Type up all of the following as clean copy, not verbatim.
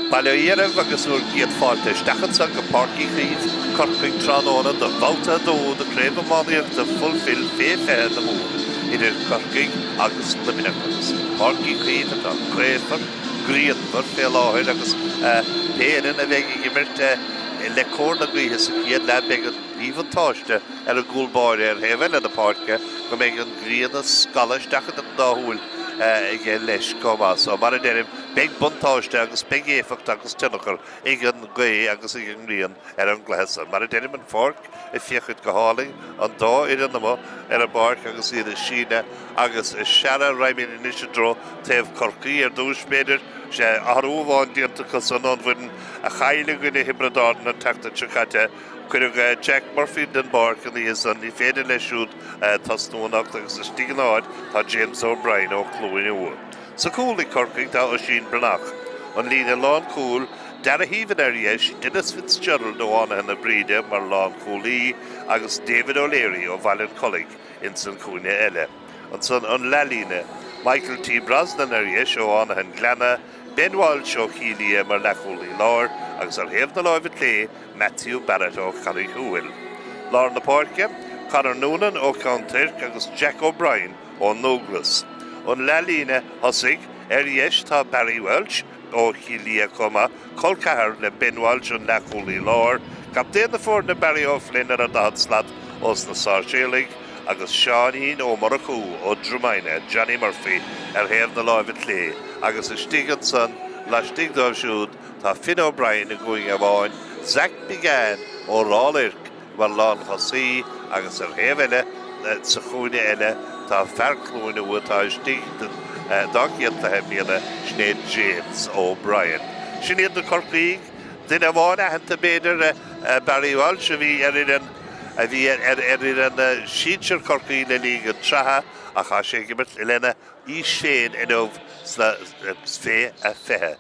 Bail ó Dhia oraibh agus bhur gcéad fáilte isteach anseo go Páirc Uí Chaoimh, Corcaigh tráthnóna do bhabhta 2 de Chraobh Iománaíochta Fulfil fé 20 na Mumhan idir Corcaigh agus Luimneach agus Páirc Uí Chaoimh atá gaofar, grianmhar fé láthair agus pé fhoireann a bheidh ag imirt le cóir na gaoithe sa chéad leath beidh an míbhuntáiste ar an gcúl báire ar thaobh eile na páirce go mbeidh an ghrian ag scalladh isteach idir an dá shúil aige leis chomh maith. So mar a deirim, beidh buntáiste agus beidh éifeacht agus tionchar ag an ngaoth agus ag an ngrian ar an gcluiche san. Mar a deirim, an pháirc ag féachaint go hálainn, an dá fhoireann amuigh ar an bpáirc agus iad ag síneadh agus ag searradh. Raghaimid anois i dtreo taobh Chorcaí ar dtús, b'fhéidir. Sé athrú amháin déanta acu san ón bhfoireann a chaill i gcoinne Thiobraid Árann an tseachtain seo caite. Cuireadh Jack Murphy den bpáirc an oíche san, ní féidir leis siúd tosnú anocht agus istigh ina áit tá James O'Brien ó Chluain Úa. Sa chúl ag Corcaigh tá Oisín Breathnach. An líne lánchúil, Darragh Heavin ar dheis, Denis Fitzgerald ó Fhánaithe na Bríde mar lánchúlaí agus David O'Leary ó Bhaile an Chollaigh ins an chúinne eile. Ansan an leathlíne, Michael T Brosnan ar dheis ó Fhánaithe an Ghleanna, Ben Walsh ó Chill Lia mar leathchúlaí láir agus ar thaobh na láimhe clé, Matthew Barrett ó Charraig Thuathail. Lár na páirce, Conor Noonan ó Cheann Toirc agus Jack O'Brien ón nDúglas. An leathlíne thosaigh, ar dheis tá Barry Walsh ó Chill Lia chomh maith, col ceathar le Ben Walsh an leathchúlaí láir, captaen na foirne Barry O'Flynn ar an daichead slat ós na Sáirséalaigh agus Seáinín Ó Murchú ó Dromina, Johnny Murphy ar thaobh na láimhe clé agus istigh ansan laistigh dóibh siúd Tá Finn O'Brien i gcúinne amháin, Zach Biggane ó Ráth Luirc mar lánchosaí agus ar thaobh eile sa chúinne eile tá fear Chluain Úa atá istigh dá chéad cluiche i mbliana, sin é James O'Brien. Sin iad na Corcaígh. Duine amháin aitheanta b'fhéidir, Barry Walsh a bhí ar fhoireann a bhí ar fhoireann sinsir Chorcaí le linn an tsraithe ach tá sé ag imirt lena aois féin inniu sna fé 20.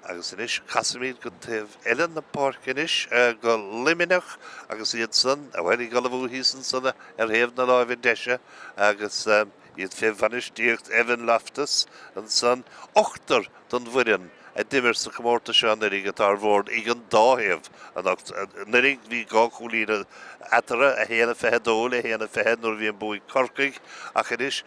Agus anois casaimid go taobh eile na páirce anois, go Luimneach agus iad san, bhuel, ag ullmhú thíos ansan ar thaobh na láimhe deise agus iad fé bhainistíocht Evan Loftus ansan. Ochtar den bhfoireann a d'imir sa chomórtas seo anuraidh atá ar bhord ag an dá thaobh anocht. Anuraidh bhí 2 chúilín eatarthu, 1-22 le 1-20 nuair a bhí an bua ag Corcaigh ach anois,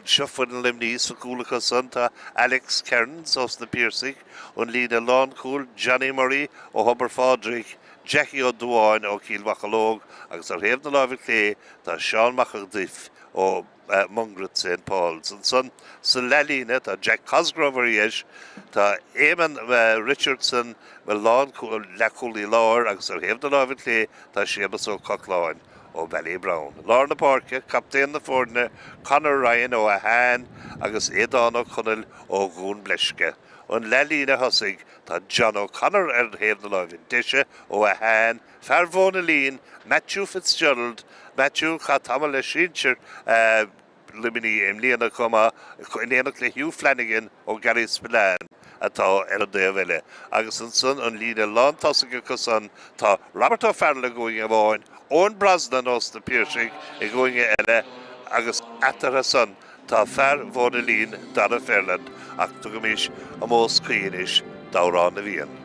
Seo foireann Luimnigh sa gcúl acu san tá Alex Kearns ós na Piarsaigh, an líne lánchúil, Johnny Murray ó Thobar Phádraig, Jackie Ó Dubháin ó Chill Mocheallóg agus ar thaobh na láimhe clé tá Seán Mac an Duif ó Mungairit St Paul's. Ansan sa leathlíne tá Jack Cosgrove ar dheis, tá Eamon Richardson mar lánchúl, leathchúlaí láir agus ar thaobh na láimhe clé tá Séamus Ó Cochláin. ó Ballybrown. Lár na páirce, captaen na foirne, Conor Ryan ó Ahane agus Aodán Ó Conaill ó Dhún Bleisce. An leathlíne thosaigh, tá John O'Connor ar thaobh na láimhe deise ó Ahane, fear Mhóna Lín, Matthew Fitzgerald, Matthew, chaith tamall le sinsir Luimnigh i mbliana chomh maith, in éineacht le Hugh Flanagan ó Garryspillane atá ar an dtaobh eile. Agus ansan an líne lántosaigh acu san, tá Robert Ó Fearghail i gcúinne amháin, Eoin Brosnan ós na Piarsaigh i gcúinne eile agus eatarthu san tá fear Mhóna Lín, Dara Ferland, ach tugaimis ómós cuí anois d'Amhrán na bhFiann.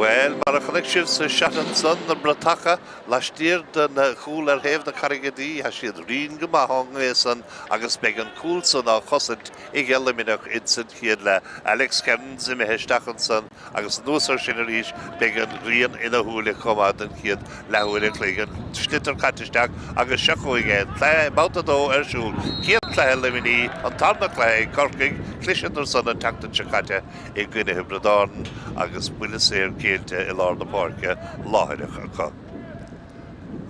Bhuel, mar a chonaic sibh sa seat ansan, na bratacha laistiar den chúl ar thaobh na Carraige Duí, tá siad righin go maith ón ngaoth san agus beidh an cúl san á chosaint ag Luimneach insan chéad leath. Alex Kearns imithe isteach ansan agus anuas ar sin arís beidh an ghrian ina shúile chomh maith don chéad leathuair an chloig. An sliotar caite isteach agus seo chugainn é, an cluiche babhta 2 ar siúl. Céad cluiche Luimnigh, an tarna cluiche ag Corcaigh, chliseadar san an tseachtain seo caite. i gcoinne Thiobraid Árann agus buille saor géillte i lár na páirce láithreach acu.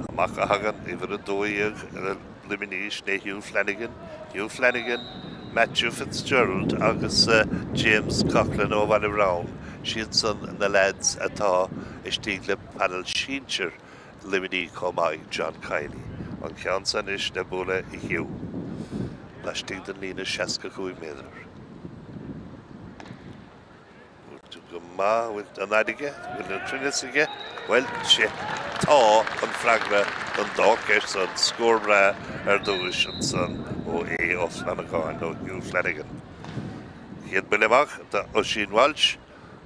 Amach a thagann uimhir 12 Luimnigh, sin é Hugh Flanagan, Hugh Flanagan, Matthew Fitzgerald agus James Coughlan ó Bhaile Bhraoin, siadsan na leaids atá istigh le panel sinsir Luimnigh chomh maith ag John Kiely. An ceann san anois le bualadh ag Hugh laistigh den líne 65 méadar. Buailte go maith, bhfuil an fhaid aige, bhfuil an cruinneas aige? Bhuel, sé tá an freagra don dá cheist san. Scór breá ar dtúis ansan ó Aodh Ó Flannagáin, ó Hugh Flanagan. Chéad buille amach d'Oisín Walsh,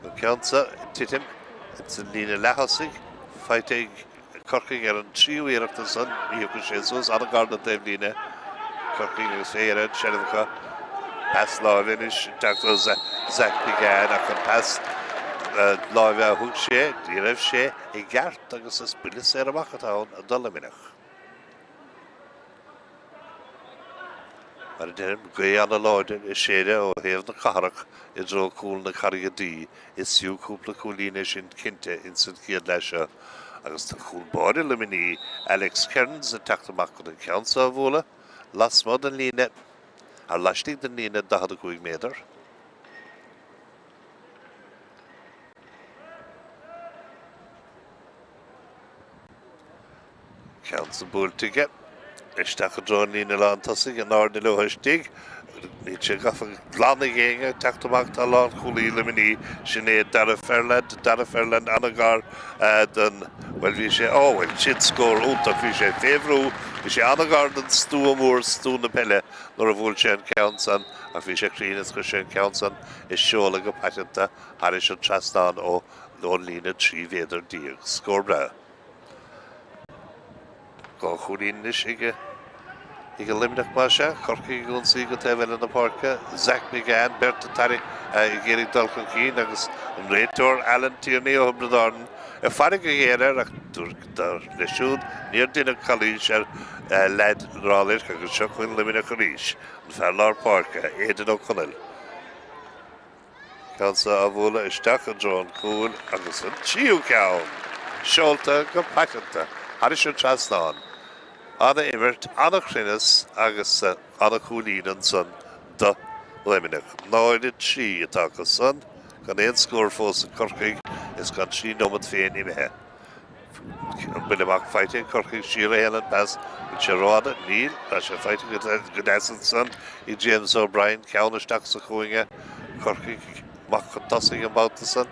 an ceann seo ag titim ins an líne leath-thosaigh, faighte ag Corcaigh ar an tríú iarracht ansan, ní thiocfaidh sé suas, an-ghar don taobhlíne. Corcaigh agus fé dheireadh an tseilbh acu. Pas láimhe anois ag teacht ó Zach McGann ach an pas láimhe a thug sé, ní raibh sé i gceart agus is buille saor amach atá ann do Luimneach. Mar a deirim, gaoth an-láidir ag séideadh ó thaobh na cathrach i dtreo cúl na Carraige Duí. Is fiú cúpla cúilín é sin cinnte ins an chéad leath seo. Agus tá cúl báire Luimnigh, Alex Kearns, ag teacht amach chun an ceann seo a bhualadh lasmuigh den líne, thar laistigh den líne 45 méadar. Ceann san buailte aige. Isteach i dtreo an líne lán tosaigh, in airde leo istigh. Níl sé gafa glan ag éinne. Teacht amach tá lánchúlaí Luimnigh, sin é Darragh Ferland. Darragh Ferland an-ghar don, bhuel bhí sé, ó bhuel sin scór iontach, bhí sé fé bhrú, bhí sé an-ghar don stua mór, stua na peile nuair a bhuail sé an ceann san ach bhí sé cruinn is chuir sé an ceann san i seoladh go paiteanta thairis an trasnán ó ón líne 13 mhéadar. Scór breá. 2 chúilín anois ag ag Luimneach más ea. Corcaigh ag ionsaí go taobh eile na páirce. Zach McGann, beirt ag iarraidh dul chun cinn agus an réiteoir Alan Tierney ó Thiobraid Árann ag faire go géar air ach dar leis siúd níor deineadh calaois ar leaid Ráth Luirc agus seo chugainn Luimneach arís. An fear lár páirce, Aidan Ó Conaill. Ceann seo á bhualadh isteach i dtreo an chúil agus an tríú ceann seolta go paiteanta thairis an trasnán. Ana-imirt, ana-chruinneas agus ana-chúilín ansan do Luimneach. 0-3 atá acu san, gan aon scór fós ag Corcaigh is gan 3 nóimeat féin imithe. An buille amach faighte ag Corcaigh, siar a théann an pas, bhfuil sé rófhada? Níl, tá sé faighte go deas ansan ag James O'Brien, ceann isteach sa chúinne, Corcaigh amach chun tosaigh an babhta san.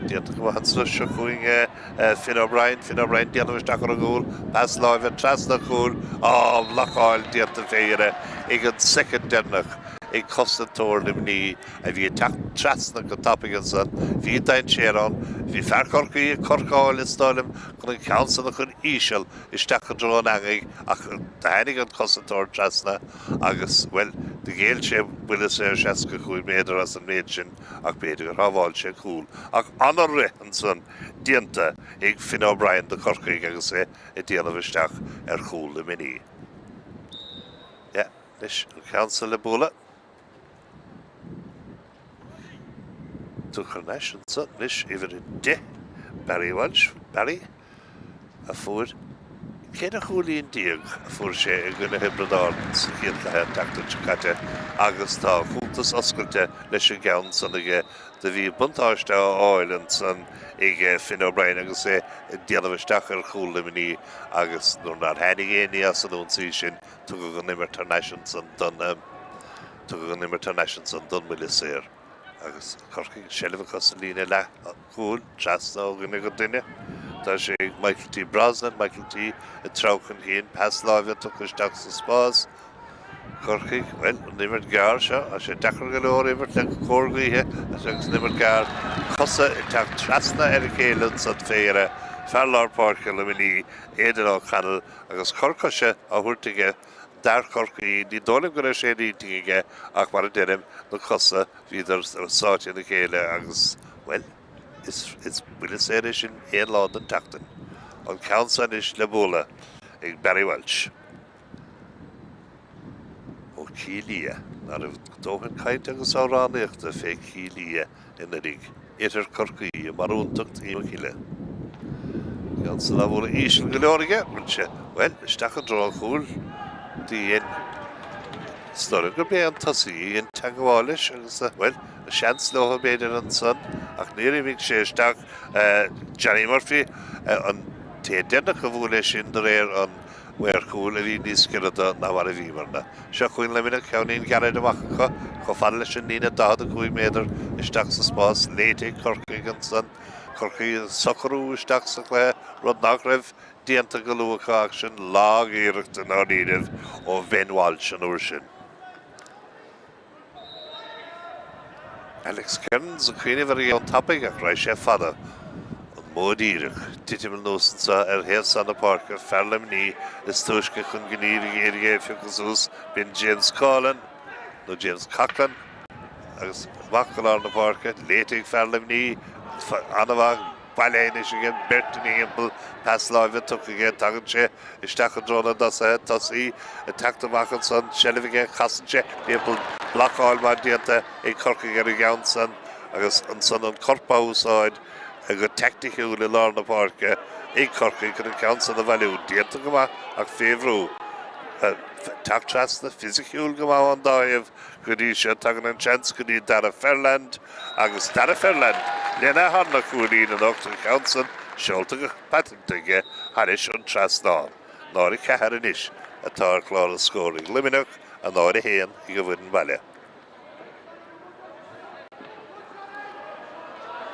Déanta go maith anso, seo chugainn Finn O'Brien, Finn O'Brien déanamh isteach ar an gcúl, pas láimhe trasna an chúil, á, blocáil déanta fé dheireadh ag an soicind deireanach ag cosantóir Luimnigh. a bhí ag teacht trasna go tapaidh ansan. Bhí dainséar ann. Bhí fear Chorcaí ag corcáil, is dóigh liom, chun an ceann san a chur íseal isteach i dtreo an eangaigh ach do tháinig an cosantóir trasna agus, bhuel, do ghéill sé buille saor 65 méadar as an méid sin ach b'fhéidir gur shábháil sé cúl. Ach ana-rith ansan déanta ag Finn O'Brien do Chorcaigh agus é ag déanamh isteach ar chúl Luimnigh. Yeah, anois an ceann san le bualadh. Tugtha thar n-ais anso anois uimhir 10, Barry Walsh, Barry a fuair 14 chúilín a fuair sé i gcoinne Thiobraid Árann sa chéad chluiche an tseachtain seo caite agus tá a chuntas oscailte leis an gceann san aige. Do bhí buntáiste á fháil ansan ag Finn O'Brien agus é ag déanamh isteach ar chúl Luimnigh agus nuair nár tháinig aon ní as an ionsaí sin Tugadh an imirt thar n-ais ansan don Tugadh an imirt thar n-ais ansan don mbuille saor agus Corcaigh seilbh acu sa líne leath chúil, trasna ó dhuine go duine. Tá sé ag Michael T. Brosnan, Michael T. ag treabhadh chun cinn, pas láimhe tugtha isteach sa spás. Corcaigh, bhuel, an imirt ghearr seo, tá sé deacair go leor imirt le cóir gaoithe agus an imirt ghearr, cosa ag teacht trasna ar a chéile ansan fé dheireadh, fear lár páirce Luimnigh, Aidan O'Connell, agus cor coise á thabhairt aige d'fhear Chorcaí, ní dóigh liom go raibh sé in intinn aige ach mar a deirim, na cosa, bhíodar sáite ina chéile agus, bhuel, is buille saor é sin aon lá den tseachtain. An ceann seo anois le bualadh ag Barry Walsh. Ó Cill Liath, ná raibh dóthain cainte agus amhránaíochta fé Chill Liath i nDoirigh, Iarthar Chorcaí, i mbarúntacht Uí Chille. Ceann san á bhualadh íseal go leor aige, bhfuil sé, bhuel, isteach i dtreo an chúil, dhein, is dóigh liom gurb é an tosaí a dhein teagmháil leis agus, bhuel, seans leo b'fhéidir ansan, ach níor imigh sé isteach, Johnny Murphy, an té deireanach a bhuail é sin de réir an mhaor cúil a bhí níos giorra do ná mar a bhíomarna. Seo chugainn Luimneach, ceainnín gairid amach acu, chomh fada leis an líne 45 méadar isteach sa spás, léite ag Corcaigh ansan. Corcaigh ag socrú isteach sa chluiche, rud nach raibh déanta go luath acu ach sin lag-iarracht i ndáiríribh ó Ben Walsh an uair sin. Alex Kearns ag cuimhneamh ar an gceann tapaidh ach raghaidh sé fada. An modh díreach. Titim anuas anseo ar thaobh seo na páirce, fear Luimnigh is túisce chun gnímh ag iarraidh é a phiocadh suas, b'in James Coughlan, nó James Coughlan, agus amach go lár na páirce, léite ag fear Luimnigh, an-mhaith. Bailithe anois aige, beirt ina thimpeall, pas láimhe tugtha aige, tagann sé isteach i dtreo na dtosaithe, tosaí ag teacht amach ansan, seilbh aige, casann sé timpeall, blocáil maith déanta ag Corcaigh ar an gceann san agus ansan an corp á úsáid go teaicticiúil i lár na páirce ag Corcaigh chun an ceann san a bhailiú. Déanta go maith ach fé bhrú. Teacht trasna fisiciúil go maith ón dá thaobh go dtí seo. Tagann an seans go dtí Darragh Ferland. Agus Darragh Ferland lena tharna cúilín anocht, an ceann san seolta go paiteanta aige thairis an trasnán. 0-4 anois atá ar chlár na scór ag Luimneach, 0-1 ag an bhfoireann baile.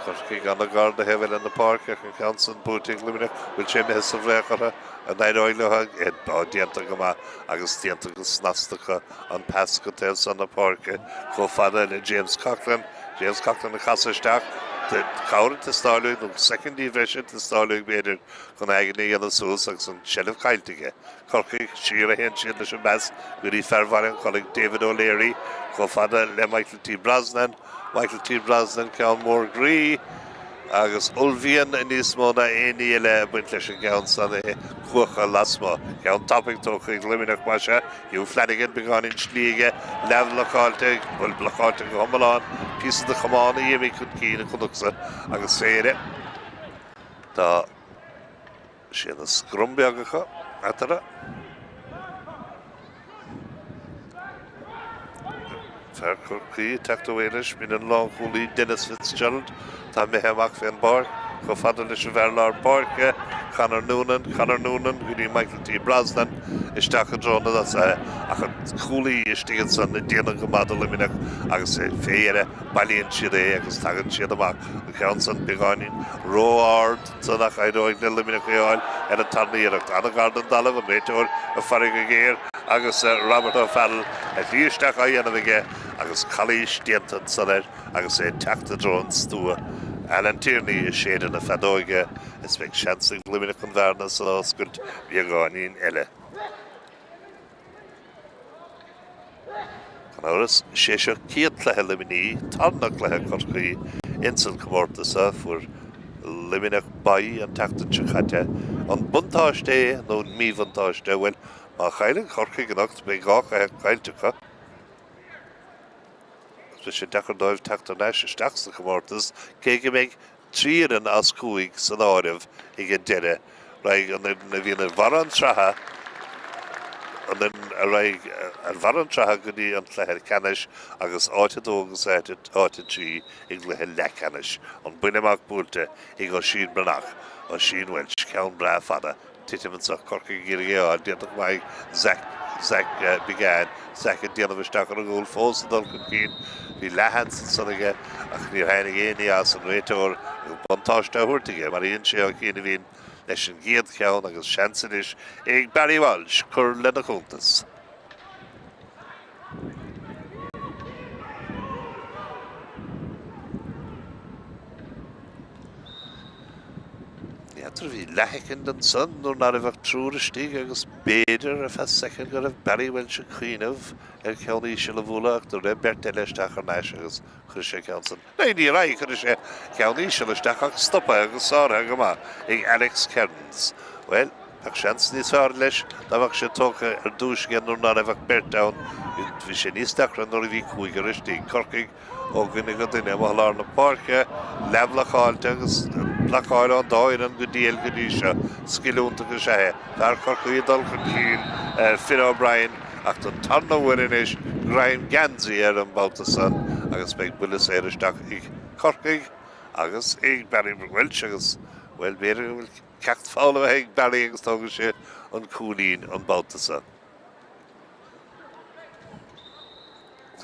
Corcaigh an-ghar do thaobh eile na páirce ach an ceann san buaite ag Luimneach. Bhfuil sé imithe sa bhfraoch orthu? An éireoidh leo? Tá déanta go maith agus déanta go snasta acu. An pas go taobh san na páirce chomh fada le James Coughlan. James Coughlan ag casadh isteach. Cabhair ag teastáil uaidh, nó soicindí bhreise ag teastáil uaidh b'fhéidir, chun a aigne a dhéanamh suas agus an tseilbh caillte aige. Corcaigh, siar a théann siad leis an bpas go dtí fear Bhaile an Chollaigh, David O'Leary, chomh fada le Michael T. Brosnan. Michael T. Brosnan, ceann mór groí agus uaillmhian níos mó ná aon ní eile ag baint leis an gceann san é cuachadh lasmuigh. Ceann tapaidh tógtha ag Luimneach, más ea. Hugh Flanagan, beagáinín slí aige, leathbhlocáilte, bhuel, blocáilte go hiomlán, píosa de chamán a d'imigh chun cinn a chonacsa agus féire. Tá. Sé na scrum beag acu eatarthu. Fear Chorcaí ag teacht away leis, b'in an lánchúlaí Denis Fitzgerald. Tá imithe amach fén bpáirc, chomh fada leis an bhfear lár páirce, Conor Noonan, Conor Noonan go dtí Michael T. Brosnan, isteach i dtreo na dtosaithe, ach an cúlaí istigh ansan ag déanamh go maith do Luimneach agus fé dheireadh bailíonn siad é agus tagann siad amach, an ceann san beagáinín ró-ard. Ansan ach éireoidh le Luimneach é a fháil ar an tarna iarracht. An-ghar don dtalamh, an réiteoir ag faire go géar agus Robert O'Farrell a shlí isteach á dhéanamh aige agus calaois déanta ansan air agus é ag teacht i dtreo an stua. Alan Tierney ag séideadh na feadóige is beidh seans ag Luimneach an bhearna san a oscailt beagáinín eile. Gan amhras, is é seo céad cluiche Luimnigh, tarna cluiche Chorcaí ins an comórtas seo. Fuair Luimneach bye an tseachtain seo caite. An buntáiste é nó míbhuntáiste? Bhuel, má chailleann Corcaigh anocht beidh 2 chluiche caillte acu. Agus beidh sé deacair dóibh teacht thar n-ais isteach sa chomórtas, cé go mbeidh 3 fhoireann as 5 san áireamh ag an deireadh. Raghaidh an fhoireann a bhíonn ar bharra an tsraithe, an fhoireann a raghaidh ar bharra an tsraithe go dtí an cluiche ceannais agus áit 2 agus áit 3 i gcluiche leathcheannais. An buille amach buailte ag Oisín Breathnach, Oisín Walsh, ceann breá fada. Titim anseo, Corcaigh ag iarraidh é a fháil, déanta go maith ag Zach, Zach Biggane, Zach ag déanamh isteach ar an gcúl fós ag dul chun cinn. Bhí leathsheans ansan aige ach níor tháinig aon ní as, an réiteoir agus buntáiste á thabhairt aige mar a dhein sé Ó Cianaibhín leis an gcéad cheann agus seans anois ag Barry Walsh cur lena chuntas. Eatarthu bhí leathshoicind ansan nuair ná raibh ach triúr istigh agus b'fhéidir ar feadh soicind go raibh Barry Walsh ag cuimhneamh ar cheann íseal a bhualadh ach do rith beirt eile isteach thar n-ais agus chuir sé ceann san ní ar aghaidh chuir sé ceann íseal isteach ach stoptha agus sáraithe go maith ag Alex Kearns. Bhuel, bheadh seans níos fearr leis dá mbeadh sé tógtha ar dtúis aige nuair ná raibh ach beirt ann. Bhí sé níos deacra nuair a bhí cúigear istigh. Corcaigh Ó dhuine go duine amuigh i lár na páirce, leathbhlocáilte agus blocáil ón dá fhoireann go diail go dtí seo. Scil iontach is ea é. Fear Chorcaí ag dul chun cinn, Finn O'Brien, ach don tarna huair anois, greim geansaí air an babhta san agus beidh buille saor isteach ag Corcaigh agus ag Barry Walsh agus, bhuel, b'fhéidir go bhfuil ceacht foghlamtha ag Barry agus tógfaidh sé an cúilín an babhta seo.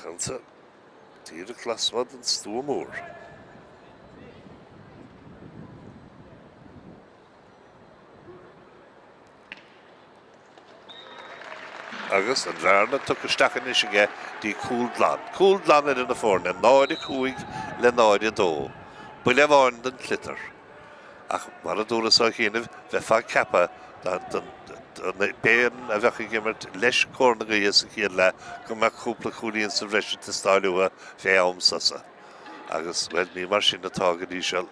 Ansa. Díreach lasmuigh den stua mór. Agus an bhearna tugtha isteach anois aige dtí cúl glan. Cúl glan idir na foirne, 0-5 le 0-2. Buille amháin den tsliotar. Ach mar a dúras ó chianaibh, bheifeá ag ceapadh don bhfoireann a bheadh ag imirt leis cóir na gaoithe sa chéad leath go mbeadh cúpla cúilín sa bhreis ag teastáil uathu fé am sosa. Agus, bhuel, ní mar sin atá go dtí seo,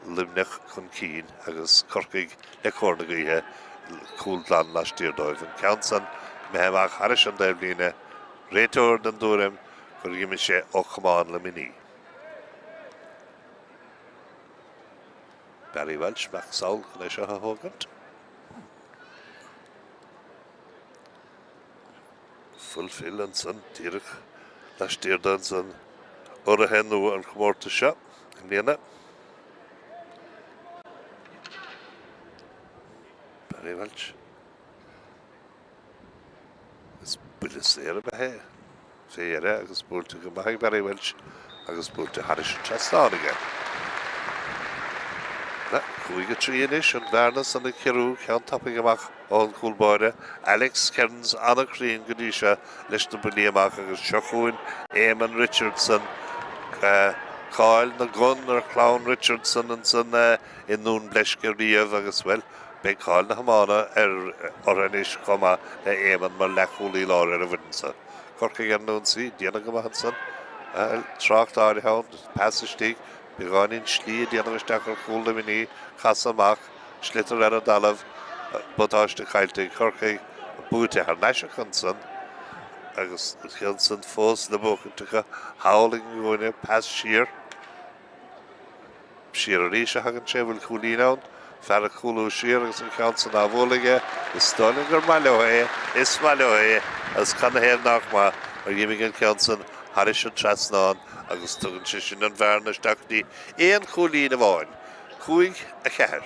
Luimneach chun cinn agus Corcaigh le cóir na gaoithe, cúl glan laistiar dóibh. An ceann san imithe amach thairis an dtaobhlíne, réiteoir den dtuairim gur imigh sé ó chamán Luimnigh. Barry Walsh amach sall chun é seo a thógaint. Full fill ansan, díreach laistiar de ansan, urraithe nua an chomórtais seo i mbliana. Barry Walsh. Is buille saor ab ea é fé dheireadh agus buailte go maith ag Barry Walsh agus buailte thairis an trasnán aige. 5-3 anois, an bhearna san ag ciorrú, ceann tapaidh amach ón chúl báire, Alex Kearns an-chruinn go dtí seo leis na buillí amach agus seo chugainn Éamonn Richardson, cáil na gcon ar chlann Richardson ansan i nDún Bleisce riamh agus, bhuel, Beidh cáil na hiomána orthu anois chomh maith le Éamonn mar leathchúlaí láir ar an bhfoireann seo. Corcaigh ar an ionsaí, déanamh go maith ansan. Trácht áirithe ann, pas istigh, beagáinín slí ag déanamh isteach ar chúl Luimnigh, casadh amach, sliotar ar an dtalamh, buntáiste caillte ag Corcaigh, buaite thar n-ais acu ansan agus an ceann san fós le buachaint acu thall ag an gcúinne, pas siar. Siar arís a thagann sé, bhfuil cúilín ann? Fear ag cúlú siar agus an ceann san á bhualadh aige. Is dóigh liom gur maith leo é, is maith leo é agus canathaobh nach maith mar dh'imigh an ceann san thairis an trasnán agus tugann sé sin an bhearna isteach go dtí aon chúilín amháin. 5, 4.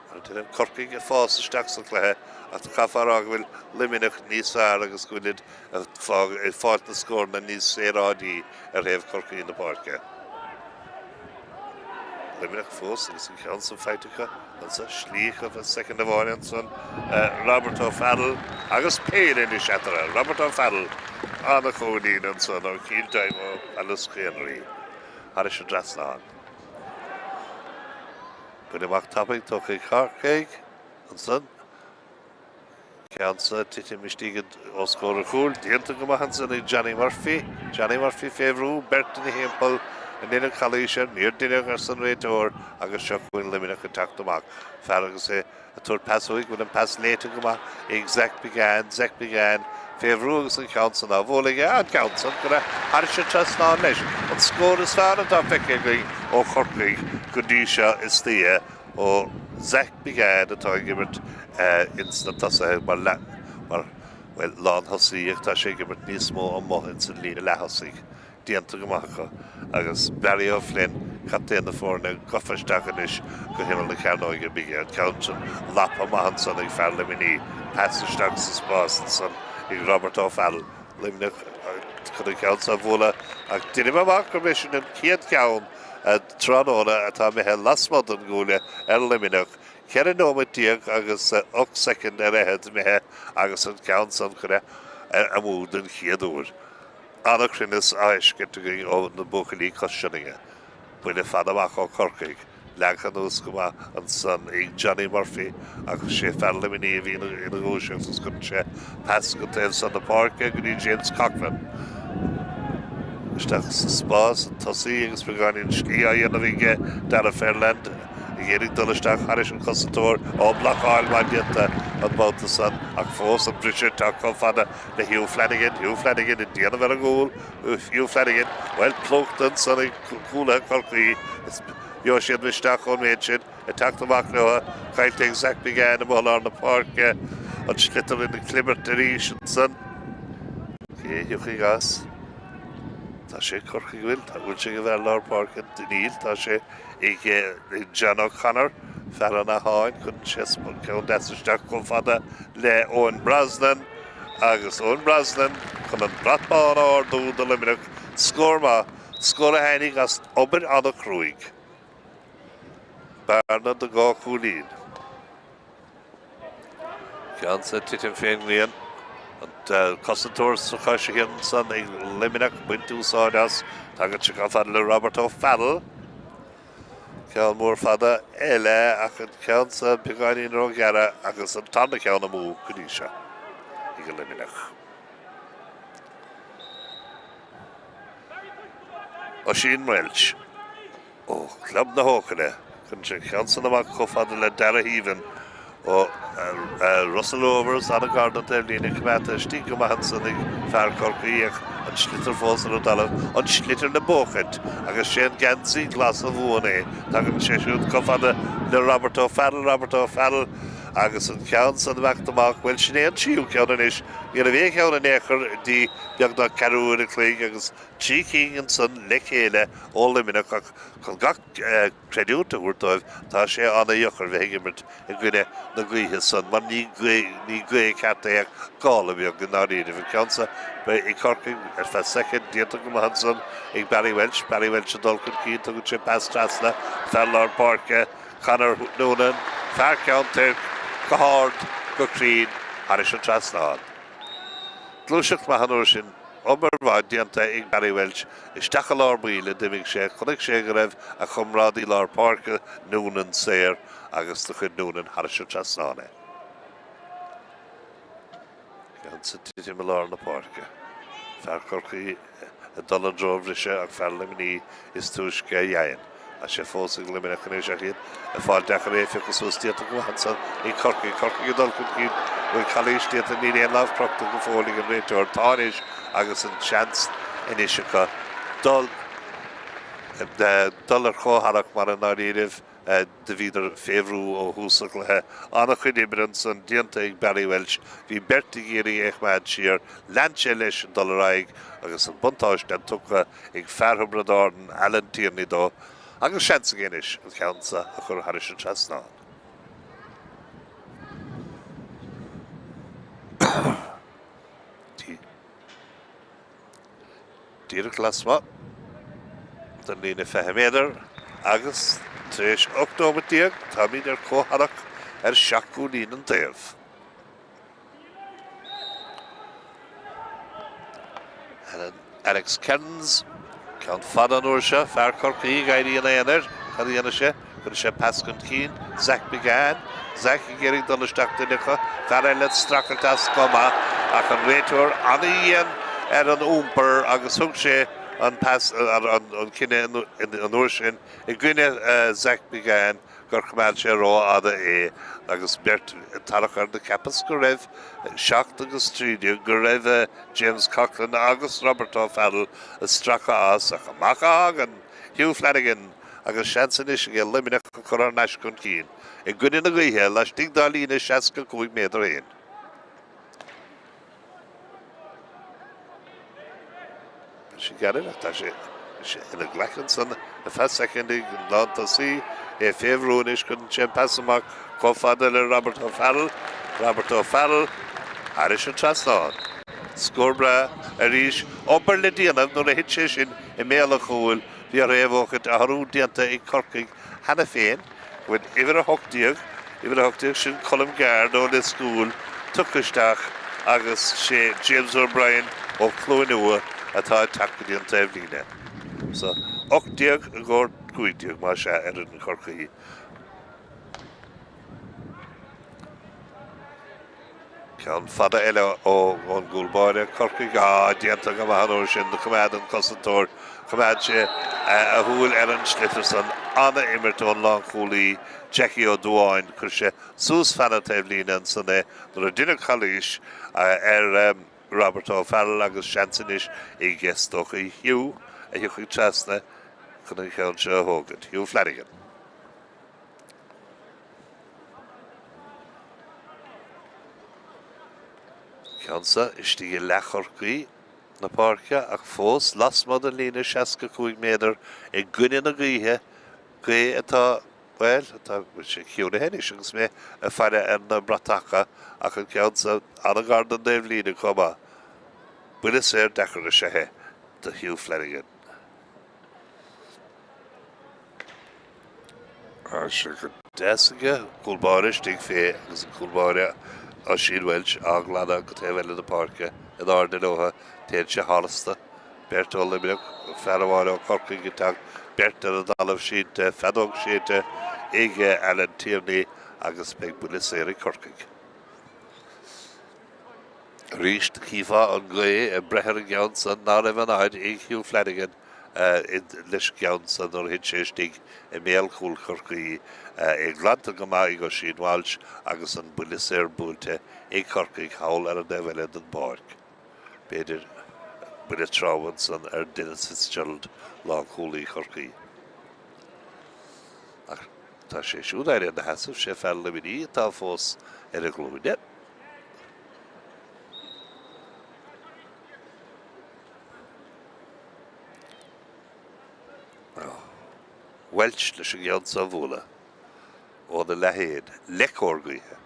Mar a deirim, Corcaigh ag fás isteach sa chluiche ach chaithfeá a rá go bhfuil Luimneach níos fearr agus go bhfuilid ag fáilt na scóranna níos saoráidí ar thaobh Chorcaí na páirce. Luimneach fós agus an ceann san faighte acu anso, slí acu feadh soicind amháin ansan, Robert O'Farrell agus péire anois eatarthu. Robert O'Farrell, an-chúilín ansan ó Chill Dime ó Pallas Chaonraí thairis an dtrasnán. Buille amach tapaidh tógtha ag Corcaigh ansan. Ceann san ag titim istigh os comhair an chúil. Déanta go maith ansan ag Johnny Murphy. Johnny Murphy fé bhrú, beirt ina thimpeall. An ndeineadh calaois air? Níor deineadh, arsa an réiteoir agus seo chugainn Luimneach ag teacht amach. Fear agus é Ag tabhairt pas uaidh go bhfuil an pas léite go maith ag Zach Biggane, Zach Biggane fé bhrú agus an ceann san á bhualadh aige, an ceann san go raibh thairis an trasnán leis. An scór is fearr atá feicthe againn ó Chorcaigh go dtí seo istoíche ó Zach Biggane atá ag imirt ins na tosaithe mar mar bhuel lán-thosaí ach tá sé ag imirt níos mó amuigh ins an líne leath-thosaigh. déanta go maith acu agus Barry O'Flynn, captaen na foirne, gafa isteach anois go himeall na cearnóige bige. An ceann sin laptha amach ansan ag fear Luimnigh. Pas isteach sa spás ansan ag Robert O'Farrell. Luimneach chun an ceann seo a bhualadh ach deinim amach gurb é sin an chéad cheann tráthnóna atá imithe lasmuigh den gcuaille ar Luimneach. 14 nóiméad agus 8 soicind ar fhichead imithe agus an ceann san curtha amú den chéad uair. An-chruinneas á fheiscint againn ó na buachaillí Cois Sionainne. Buille fada amach ó Chorcaigh. Leagtha anuas go maith ansan ag Johnny Murphy ach sé fear Luimnigh a bhí ina ghluaiseacht agus cuireann sé pas go taobh san na páirce go dtí James Coughlan. Isteach sa spás, an tosaí agus beagáinín slí á dhéanamh aige Darragh Ferland ag iarraidh dul isteach thairis an chosantóir. Ó, blocáil maith déanta an babhta san ach fós an briseadh ag teacht chomh fada le Hugh Flanagan. Hugh Flanagan ag déanamh ar an gcúl. Hugh Flanagan, bhuel, plúchta ansan ag cúlaithe Chorcaí. Gheobhaidh siad misneach ón méid sin. Ag teacht amach leo, caillte ag Zach McGann amuigh i lár na páirce. An sliotar ina chlibirt arís ansan. Cé a thiocfaidh as? Tá sé ag Corcaigh, bhfuil? Tá, bhfuil sé ag an bhfear lár páirce? Níl, tá sé ag John O'Connor, fear an Atháin. Cuireann sé ceann deas isteach chomh fada le Eoin Brosnan. Agus Eoin Brosnan chun an brat bán a ardú do Luimneach. Scór maith. Scór a tháinig as obair an-chruaidh. Bearna de dhá chúilín. Ceann sa titim fén ngrian. An cosantóir sa chois a thiar ansan ag Luimneach baint úsáid as. Tagann sé chomh fada le Robert O'Farrell. Ceann mór fada eile ach an ceann sa beagáinín róghearr agus an tarna ceann amú go dtí seo ag Luimneach. Oisín Walsh ó Chlub na hEochaille. Cuireann sé an ceann san amach chomh fada le Darragh Heavin ó Russell Rovers, an-ghar don taobhlíne, coimeádta istigh go maith ansan ag fear Chorcaí ach an sliotar fós ar an dtalamh, an sliotar le buachaint agus sé an geansaí glas a bhuann é. Tagann sé siúd chomh fada le Robert O'Farrell, Robert O'Farrell agus an ceann san imeacht amach, bhuel sin é an tríú ceann anois, ní raibh aon cheann in aon chor dtí beagnach ceathrú uair an chloig agus trí cinn ansan le chéile ó Luimneach ach chun gach creidiúint a thabhairt dóibh tá sé ana-dheacair bheith ag imirt i gcoinne na gaoithe san mar ní ní gaoth ceart é ach gála beag i ndáiríribh. An ceann seo ag Corcaigh ar feadh soicind déanta go maith ansan ag Barry Walsh. Barry Walsh ag dul chun cinn tugann sé pas trasna fear lár páirce Conor Noonan, fear Cheann Toirc, go hard, go cruinn thairis an trasnán. Gluaiseacht mhaith an uair sin, obair mhaith déanta ag Barry Walsh, isteach i lár baill a d'imigh sé, chonaic sé go raibh a chomrádaí lár páirce, Noonan, saor agus do chuir Noonan thairis an trasnán é. Ceann sa titim i lár na páirce. Fear Chorcaí ag dul i dtreo an bhriseadh ach fear Luimnigh is túisce a dhein. Tá sé fós ag Luimneach anois ach iad ag fáil deacair é a phiocadh suas déanta go maith ansan ag Corcaigh. Corcaigh ag dul chun cinn. Bhfuil calaois déanta? Níl aon lámh crochta go fóill ag an réiteoir. Tá anois agus an seans anois acu dul dul ar comhtharrac mar i ndáiríribh do bhíodar fé bhrú ó thús an chluiche. An-chuid oibre ansan déanta ag Barry Walsh. Bhí beirt ag iarraidh é a choimeád siar. Lean sé leis ag dul ar aghaidh agus an buntáiste tugtha ag fear Thiobraid Árann, Alan Tierney dó agus seans aige anois an ceann seo a chur thairis an trasnán. Díreach lasmuigh den líne 20 méadar agus tar éis 18 nóimeat táimid ar comhtharrac ar sheacht gcúilín an taobh. Alex Kearns, ceann fada an uair seo, fear Chorcaí ag éirí ina aonar. Cad a dhéanfaidh sé? Cuirfidh sé pas chun cinn. Zach McGann. Zach ag iarraidh dul isteach duine acu. Fear eile ag streachailt as go maith ach an réiteoir an-dhian ar an iompar agus thug sé an pas, an cinneadh an uair sin i gcoinne Zach McGann. gur choimeád sé rófhada é agus beirt ag tarrac air do cheapas go raibh 7 agus 13, go raibh James Coughlan agus Robert O'Farrell ag stracadh as ach amach a thagann Hugh Flanagan agus seans anois aige Luimneach a chur thar n-ais chun cinn i gcoinne na gaoithe laistigh dá líne 65 méadar féin. Tá sé gairid ach tá sé ina ghlaic ansan ar feadh soicind ag an lántosaí. É fé bhrú anois cuireann sé an pas amach chomh fada le Robert O'Farrell. Robert O'Farrell thairis an trasnán. Scór breá arís. Obair le déanamh nuair a thit sé sin i mbéal an chúil. Bhí orthu é a bhuachaint. Athrú déanta ag Corcaigh cheana féin. Bhfuil uimhir 18, uimhir 18, sin Colm Guard ó Lios Cúil, tugtha isteach agus sé James O'Brien ó Chluain Umha atá ag teacht go dtí an taobhlíne. So, 18 i gcomhair 15 más ea ar fhoireann Chorcaí. Ceann fada eile ón gcúl báire, Corcaigh, á, déanta go maith an uair sin, do choimeád an cosantóir, choimeád sé a shúil ar an sliotar san. Ana-imirt ón lánchúlaí Jackie Ó Dubháin, chuir sé suas fan an taobhlíne ansan é nuair a deineadh calaois ar Robert O'Farrell agus seans anois ag is dócha Hugh a thiocfaidh trasna chun an ceann seo a thógaint. Hugh Flanagan. Ceann seo istigh i leath Chorcaí na páirce ach fós lasmuigh den líne 65 méadar i gcoinne na gaoithe, gaoth atá, bhuel, tá sé ciúnaithe anois agus mé ag faire ar na bratacha ach an ceann seo an-ghar don dtaobhlíne chomh maith. Buille saor deacair is ea é do Hugh Flanagan. Tá sé go deas aige, cúl báire istigh fé agus an cúl báire Oisín Walsh á ghlanadh go taobh eile na páirce in airde leotha. Téann sé tharstu. Beirt ó Luimneach, fear amháin ó Chorcaigh ag teacht, beirt ar an dtalamh sínte, feadóg séidte ag Alan Tierney agus beidh buille saor ag Corcaigh. Arís, chífeá an ghaoth ag breith ar an gceann san ná raibh an fhaid ag Hugh Flanagan leis an gceann san nuair a thit sé istigh i mbéal chúl Chorcaí. É glanta go maith ag Oisín Walsh agus an buille saor buailte ag Corcaigh thall ar an dtaobh eile den bpáirc. B'fhéidir buille trom ansan ar Denis Fitzgerald, lánchúlaí Chorcaí. Ach tá sé siúd éirithe ina sheasamh, sé fear Luimnigh atá fós ar a ghlúine. Walsh leis an gceann seo a bhualadh óna leath fhéin, le cóir gaoithe.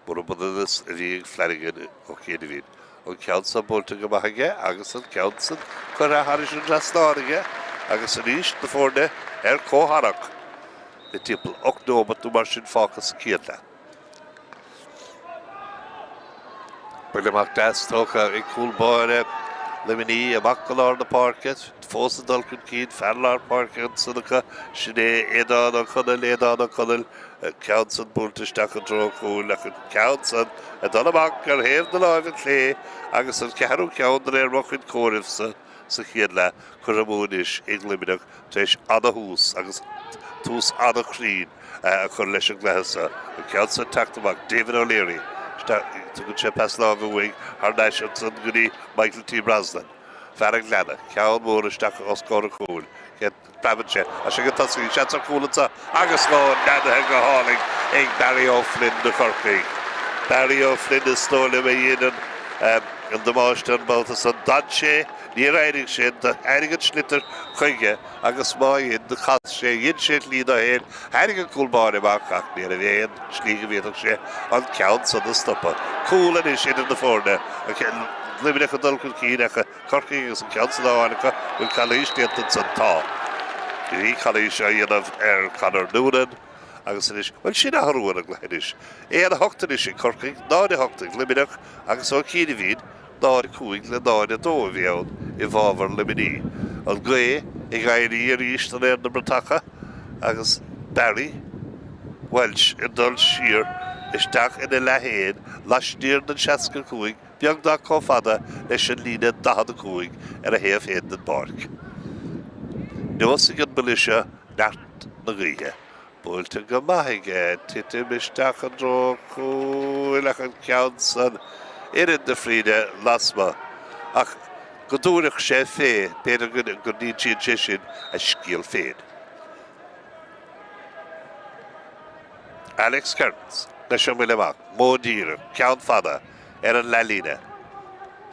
Murab ionann is a bhí ag Flanagan Ó Cianaibhín. An ceann seo buailte go maith aige agus an ceann san curtha thairis an dtrasnán aige agus arís na foirne ar comhtharrac le timpeall 8 neomat nó mar sin fágtha sa chéad leath. Buille amach deas tógtha ag cúl báire Luimnigh amach go lár na páirce. Fós ag dul chun cinn, fear lár páirce ansan acu, sin é Aodán Ó Conaill, Aodán Ó Conaill, ceann san buailte isteach i dtreo an chúil ach an ceann san ag dul amach ar thaobh na láimhe clé agus an ceathrú ceann de réir mo chuid comhairimh-sa sa chéad leath curtha amú anois ag Luimneach tar éis ana-thús agus tús ana-chruinn a chur leis an gcluiche seo. An ceann seo ag teacht amach, David O'Leary. Tugann sé pas láimhe uaidh thar n-ais ansan go dtí Michael T. Brosnan. Fear an Ghleanna. Ceann mór isteach os comhair an chúil. Preabann sé. Tá sé ag tosaí. Seans ar chúl anseo agus scór neadaithe go hálainn ag Barry O'Flynn do Chorcaigh. Barry O'Flynn is dóigh liom a dhein an damáiste an babhta san. D'fhan sé, níor éirigh sé, d'éirigh an sliotar chuige agus má dhein, do chas sé, dhein sé slí dó fhéin, tharraing an cúl báire amach ach ní raibh aon slí go bhféadfadh sé an ceann san a stopadh. Cúl anois idir na foirne, Luimneach ag dul chun cinn ach Corcaigh agus an ceann san á fháil acu, bhfuil calaois déanta ansan? Tá. Bhí calaois á dhéanamh ar Conor Noonan agus anois, bhuel sin athrú ar an gcluiche anois. 1-8 anois ag Corcaigh, 0-8 ag Luimneach agus Ó Cianaibhín, 0-5 le 0-2 a bhí ann i bhfabhar Luimnigh. An ghaoth ag éirí arís de réir na bratacha agus Barry Walsh ag dul siar isteach ina leath fhéin laistiar den 65, beagnach chomh fada leis an líne 45 ar a thaobh féin den bpáirc. Neosfaidh an buille seo neart na gaoithe. Buailte go maith aige, titim isteach i dtreo cúil ach an ceann san oiread de fríde lasmuigh. Ach go dtabharfadh sé fé, b'fhéidir go n-insíonn sé sin a scéal féin. Alex Kearns leis an mbuille amach, modh díreach, ceann fada ar an leathlíne.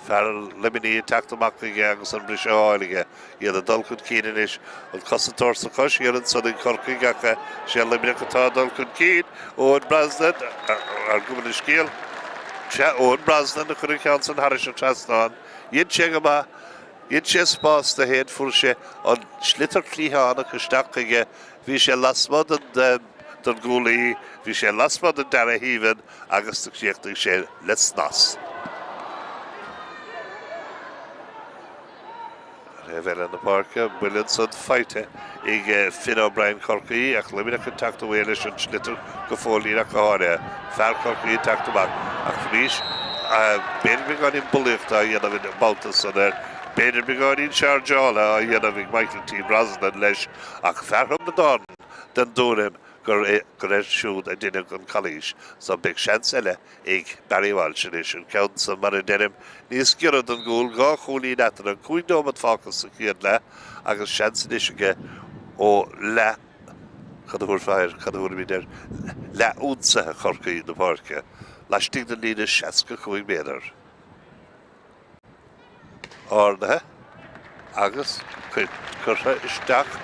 Fear Luimnigh ag teacht amach chuige agus an briseadh á fháil aige. Iad ag dul chun cinn anois. An cosantóir sa chois thiar ansan ag Corcaigh ach sé Luimneach atá ag dul chun cinn. Eoin Brosnan, ar cuma na scéal. Sea, Eoin Brosnan a chuir an ceann san thairis an trasnán. Dhein sé go maith. Dhein sé spás do fhéin. Fuair sé an sliotar cliathánach isteach chuige. Bhí sé lasmuigh den den gcúlaí, bhí sé lasmuigh den dara thaobhann agus do chríochnaigh sé le snas. Taobh eile na páirce, buille ansan faighte ag Finn O'Brien Chorcaí ach Luimneach ag teacht away leis an sliotar go fóillín ach go háirithe. Fear Chorcaí ag teacht amach ach arís b'fhéidir beagáinín bulaíochta á dhéanamh an babhta san air. B'fhéidir beagáinín seairdeála á dhéanamh ag Michael T Brosnan leis ach fear Thiobraid Árann den dtuairim gur air siúd a deineadh an calaois so beidh seans eile ag Barry Walsh anois, an ceann san, mar a deirim, níos giorra don gcúl, 2 chúilín eatarthu, 5 nóiméad fágtha sa chéad leath agus seans anois aige ó leath, cad a thabharfá air, cad a thabharfaimid air, leath ionsaithe Chorcaí na páirce, laistigh den líne 65 méadar. Ardaithe agus curtha isteach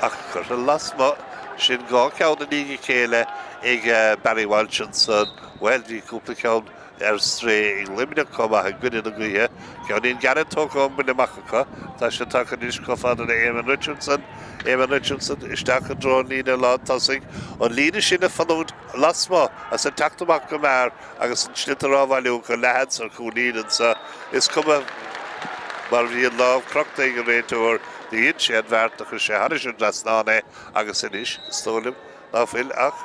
ach curtha lasmuigh. Sin 2 cheann i ndiaidh a chéile ag Barry Walsh ansan. Bhuel, bhí cúpla ceann ar strae ag Luimneach chomh maith i gcoinne na gaoithe. Ceainnín gairid tógtha ón mbuille amach acu. Tá sé tagtha anois chomh fada le Eamon Richardson. Eamon Richardson isteach i dtreo an líne lán tosaigh. An líne sin ag fanúint lasmuigh is ag teacht amach go mear. Agus an sliotar á bhailiú acu leathsheans ar chúilín anso, is cuma mar bhí an lámh crochta ag an réiteoir, do dhein sé an bheart, do chuir sé thairis an dtrasnán é agus anois, is dóigh liom ná fuil ach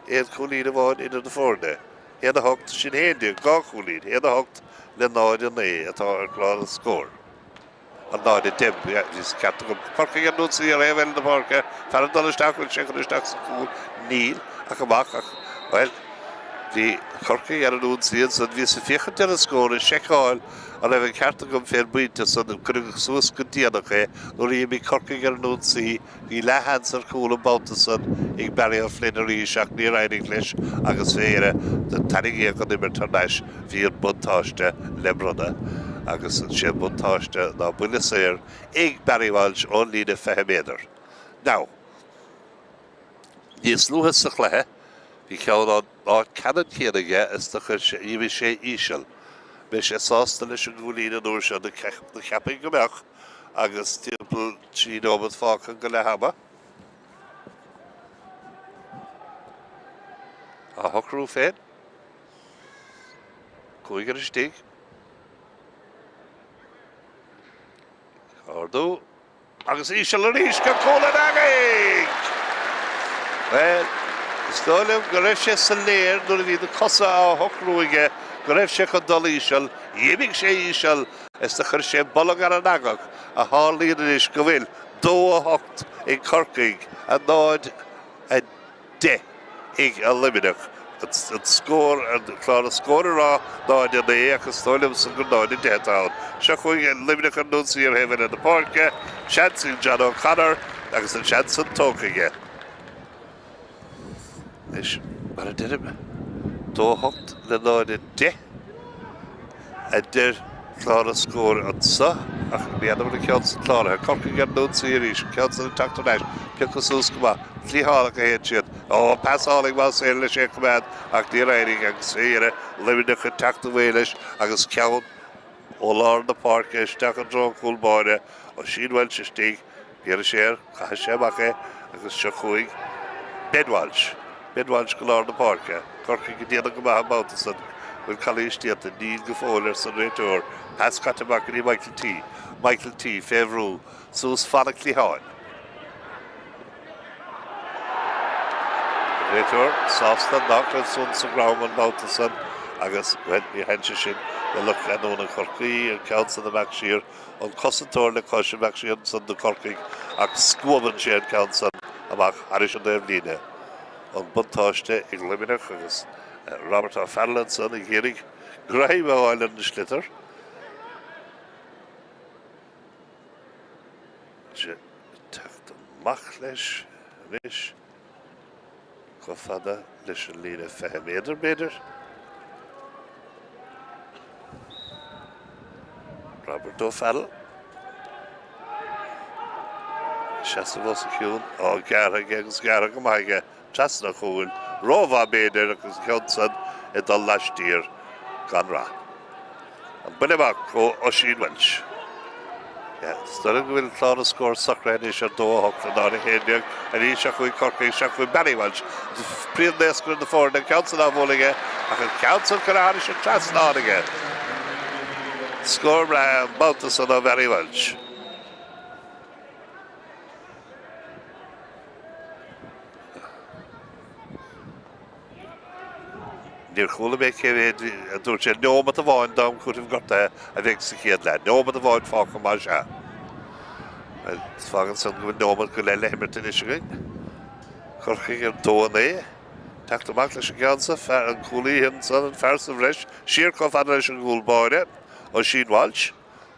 aon chúilín amháin idir na foirne. 1, 8, sin 11, 2 chúilín, 1, 8 le 0, 9 atá ar chlár an scóir. An 0, 10, bhí an ceart agam. Corcaigh ar an ionsaí ar thaobh eile na páirce. Fear ag dul isteach, bhfuil sé chun isteach sa chúl? Níl, ach amach, ach, bhuel, bhí Corcaigh ar an ionsaí ansan. Bhíos ag féachaint ar an scór, ag seiceáil an raibh an ceart agam fén bpointe san. Cuireadh suas go déanach é nuair a d'imigh Corcaigh ar an ionsaí. Bhí leathsheans ar chúl an babhta san ag Barry O'Flynn arís ach níor éirigh leis agus fé dheireadh do tarraingíodh an imirt thar n-ais. Bhí an buntáiste le bronnadh agus sé an buntáiste ná buille saor ag Barry Walsh ón líne 20 méadar. Now, níos luaithe sa chluiche bhí ceann ann áit ceannann céanna aige is do chuir sé, d'imigh sé íseal. Beidh sé sásta leis an gcúilín an uair seo, do cheapfainn go mbeadh. Agus timpeall 3 nóiméad fágtha go leath ama. Á shocrú féin. Cúigear istigh. Ardú. Agus íseal arís go cúl an eangaigh! Bhuel, is dóigh liom go raibh sé soiléir nuair a bhí na cosa á shocrú aige go raibh sé chun dul íseal. D'imigh sé íseal. Is do chuir sé bolg ar an eangach, a tharlaíonn anois go bhfuil 2, 8 ag Corcaigh, 0, 10 ag Luimneach. An scór, clár na scór ag rá 0, 9 ach is dóigh liomsa gur 0, 10 atá ann. Seo chugainn Luimneach ar an ionsaí ar thaobh eile na páirce. Seans ag John O'Connor agus an seans san tógtha aige. Anois, mar a deirim, 2, 8 le 0, 10 a deir clár na scór anso, ach ní fheadar an bhfuil an ceann san cláraithe. Corcaigh ar an ionsaí arís, an ceann san ag teacht thar n-ais, pioctha suas go maith, cliathánach a théann siad. Ó, pas álainn más féidir leis é a choimeád, ach níor éirigh agus fé dheireadh, Luimneach ag teacht away leis agus ceann ó lár na páirce isteach i dtreo an chúl báire, Oisín Walsh istigh, Iarrfaidh sé air, caithfidh sé amach é agus seo chugainn Ben Walsh. Ben Walsh go lár na páirce. Corcaigh ag déanamh go maith an babhta san. Bhfuil calaois déanta? Níl go fóill, arsa an réiteoir. Pas caite amach go dtí Michael T. Michael T. Fé bhrú. Suas fana cliatháin. An réiteoir sásta nach raibh san sa gcrann an babhta san agus, bhuel, ní thaitin sé sin le lucht leanúna Chorcaí, an ceann san amach siar. An cosantóir le cois a bheadh sé ansan do Chorcaigh ach scuabann sé an ceann san amach thairis an dtaobhlíne. An buntáiste ag Luimneach agus Robert O'Farrell ansan ag iarraidh greim a fháil ar an sliotar. Sé ag teacht amach leis anois. Chomh fada leis an líne 20 méadar, b'fhéidir. Robert O'Farrell. Seasamh os a chionn. Á, gearrtha aige agus gearrtha go maith aige. Trasna an chúil. Rómhaith, b'fhéidir, agus an ceann san ag dul laistiar gan rath. An buille amach ó Oisín Walsh. Is dóigh liom go bhfuil clár na scór socraithe anois ar 2, 8 le 0, 11. Arís seo chugainn Corcaigh, seo chugainn Barry Walsh. Príomhnaoscaire na foirne, an ceann san á bhualadh aige ach an ceann san curtha thairis an trasnán aige. Scór breá an babhta san ó Bharry Walsh. Níor chuala mé cé mhéad a dúirt sé. Neomat amháin d'am cúitimh gortaithe a bheidh sa chéad leath. Neomat amháin fágtha más ea. Bhuel, fágann san go bhfuil neomat go leith le himirt anois againn. Corcaigh ar 2-9. Teacht amach leis an gceann seo, fear an cúlaí ansan, an fear sa bhreis, siar chomh fada leis an gcúl báire, Oisín Walsh.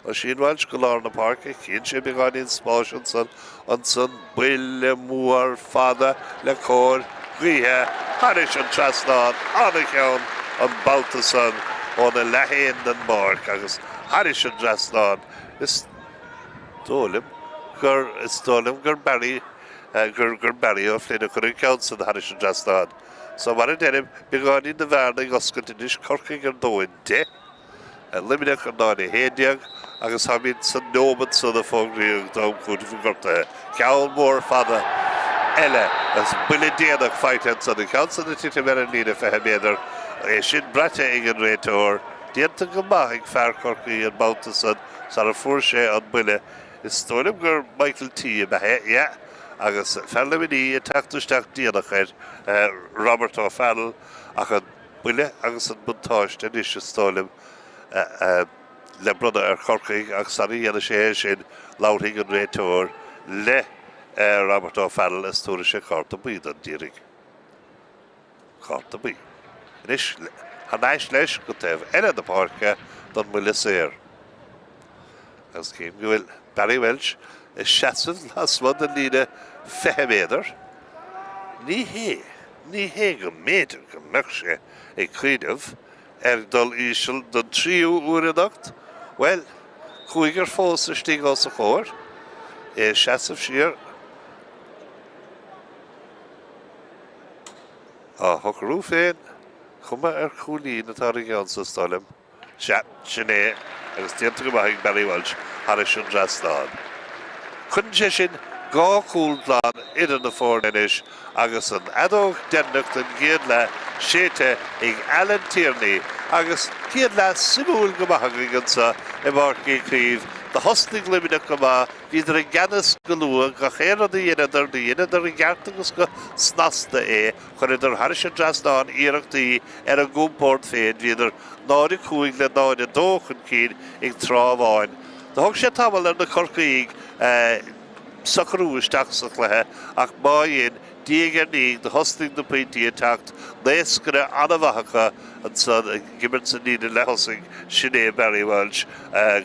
Oisín Walsh go lár na páirce, chíonn sé beagáinín spáis ansan, ansan buille mór fada le cóir gaoithe thairis an trasnán, an-cheann an babhta san óna leath fhéin den bpáirc agus thairis an dtrasnán. Is dóigh liom gur, is dóigh liom gur Barry, gur, gur Barry Ó Floinn a chuir an ceann san thairis an dtrasnán. So mar a deirim, beagáinín de bhearna ag oscailt anois, Corcaigh ar 2-10. Luimneach ar 0-11 agus táimid sa neomat san a fógraíodh d'am cúitimh gortaithe. Ceann mór fada eile agus buille déanach faighte ansan. An ceann san ag titim ar an líne 20 méadar, é sin braite ag an réiteoir. Déanta go maith ag fear Chorcaí an babhta san sara fuair sé an buille. Is dóigh liom gur Michael T ab ea é, yeah, agus fear Luimnigh ag teacht isteach déanach air, Robert O'Farrell, ach an. buille agus an buntáiste anois, is dóigh liom, le bronnadh ar Chorcaigh ach sara dhéanfaidh sé é sin, labharfaidh an réiteoir le Robert O'Farrell is tabharfaidh sé cárta buí don d'iarraidh. Cárta buí. Anois, thar n-ais leis go taobh eile na páirce don mbuille saor. Agus cím go bhfuil Barry Walsh ag seasamh lasmuigh den líne 20 méadar. Ní hé, ní hé go mb'fhéidir go mbeadh sé ag cuimhneamh ar dhul íseal don tríú huair anocht? Bhuel, cúigear fós istigh os a chomhair, é ag seasamh siar, á shocrú féin, cuma ar chúilín atá ar an gceann so, is dóigh liom. Sea, sin é, agus déanta go maith ag Barry Walsh thairis an dtrasnán. Cuireann sé sin dhá chúl glan idir na foirne anois agus an fheadóg deireanach den gcéad leath séidte ag Alan Tierney agus céad leath suimiúil go maith againn anseo i bPáirc Uí Chaoimh. Do thosnaigh Luimneach go maith, bhíodar i gceannas go luath, gach aon rud a dheineadar, do dheineadar i gceart agus go snasta é. Chuireadar thairis an dtrasnán iarrachtaí ar a gcompord féin, bhíodar 0-5 le 0-2 chun cinn ag tráth amháin. Do thóg sé tamall ar na Corcaígh socrú isteach sa chluiche ach má dhein, diaidh ar ndiaidh do thosnaigh na pointí ag teacht, naoscaire an-mhaith acu ansan ag imirt sa líne leath-thosaigh, sin é Barry Walsh.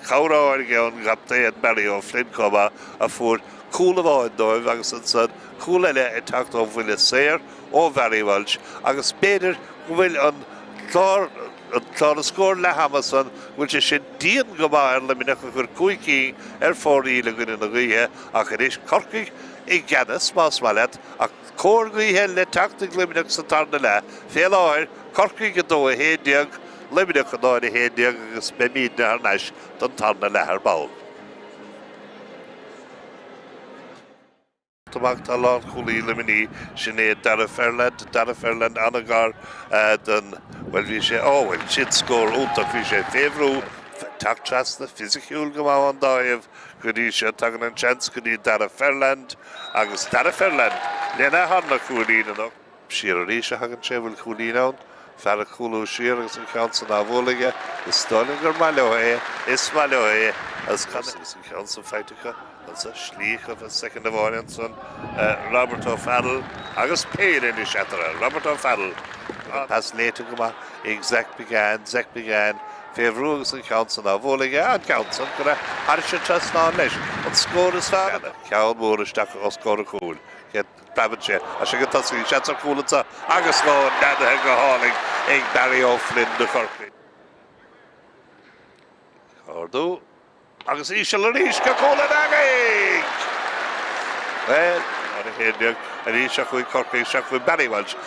Cabhair aige ón gcaptaen Barry O'Flynn chomh maith a fuair cúl amháin dóibh agus ansan cúl eile ag teacht ó bhuille saor ó Bharry Walsh agus b'fhéidir go bhfuil an clár, an clár scóir leath-ama san, go bhfuil sé sin dian go maith ar Luimneach a chuir cúig cinn ar fóraoil i gcoinne na gaoithe ach anois Corcaigh i gceannas más maith leat ach cóir gaoithe le teacht ag Luimneach sa tarna leath. Fé láthair, Corcaigh 2-11, Luimneach 0-11 agus beimídne thar n-ais don tarna leath ar ball. Amach tá lánchúlaí Luimnigh, sin é Darragh Ferland, Darragh Ferland an-ghar don, bhuel bhí sé, ó bhuel sin scór iontach, bhí sé fé bhrú, teacht trasna, fisiciúil go maith ón dá thaobh go dtí seo, tagann an seans go dtí Darragh Ferland agus Darragh Ferland lena tharna cúilín anocht. Siar arís a thagann sé, bhfuil cúilín ann? Fear ag cúlú siar agus an ceann san á bhualadh aige, is dóigh liom gur maith leo é, is maith leo é agus cad agus an ceann san faighte acu anso, slí acu feadh soicind amháin ansan, Robert O'Farrell agus péire anois eatarthu, Robert O'Farrell, an pas léite go maith ag Zach McGann, Zach McGann fé bhrú agus an ceann san á bhualadh aige, an ceann san curtha thairis an trasnán leis, an scór is fearr, ceann mór isteach os comhair an chúil. Preabann sé as ag an tosaí, seans ar chúl anseo agus scór neadaithe go hálainn ag Barry O'Flynn do Chorcaigh. Ardú agus íseal arís go cúl an eangaigh! Bhuel, 0-11 arís seo chugainn Corcaigh, seo chugainn Barry Walsh,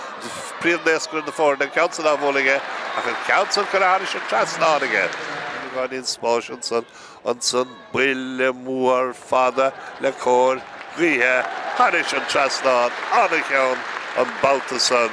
príomhnaoscaire na foirne, an ceann san á bhualadh aige ach an ceann san curtha thairis an trasnán aige. Beagáinín spáis ansan. Ansan buille mór fada le cóir gaoithe thairis an trasnán, an-cheann an babhta san.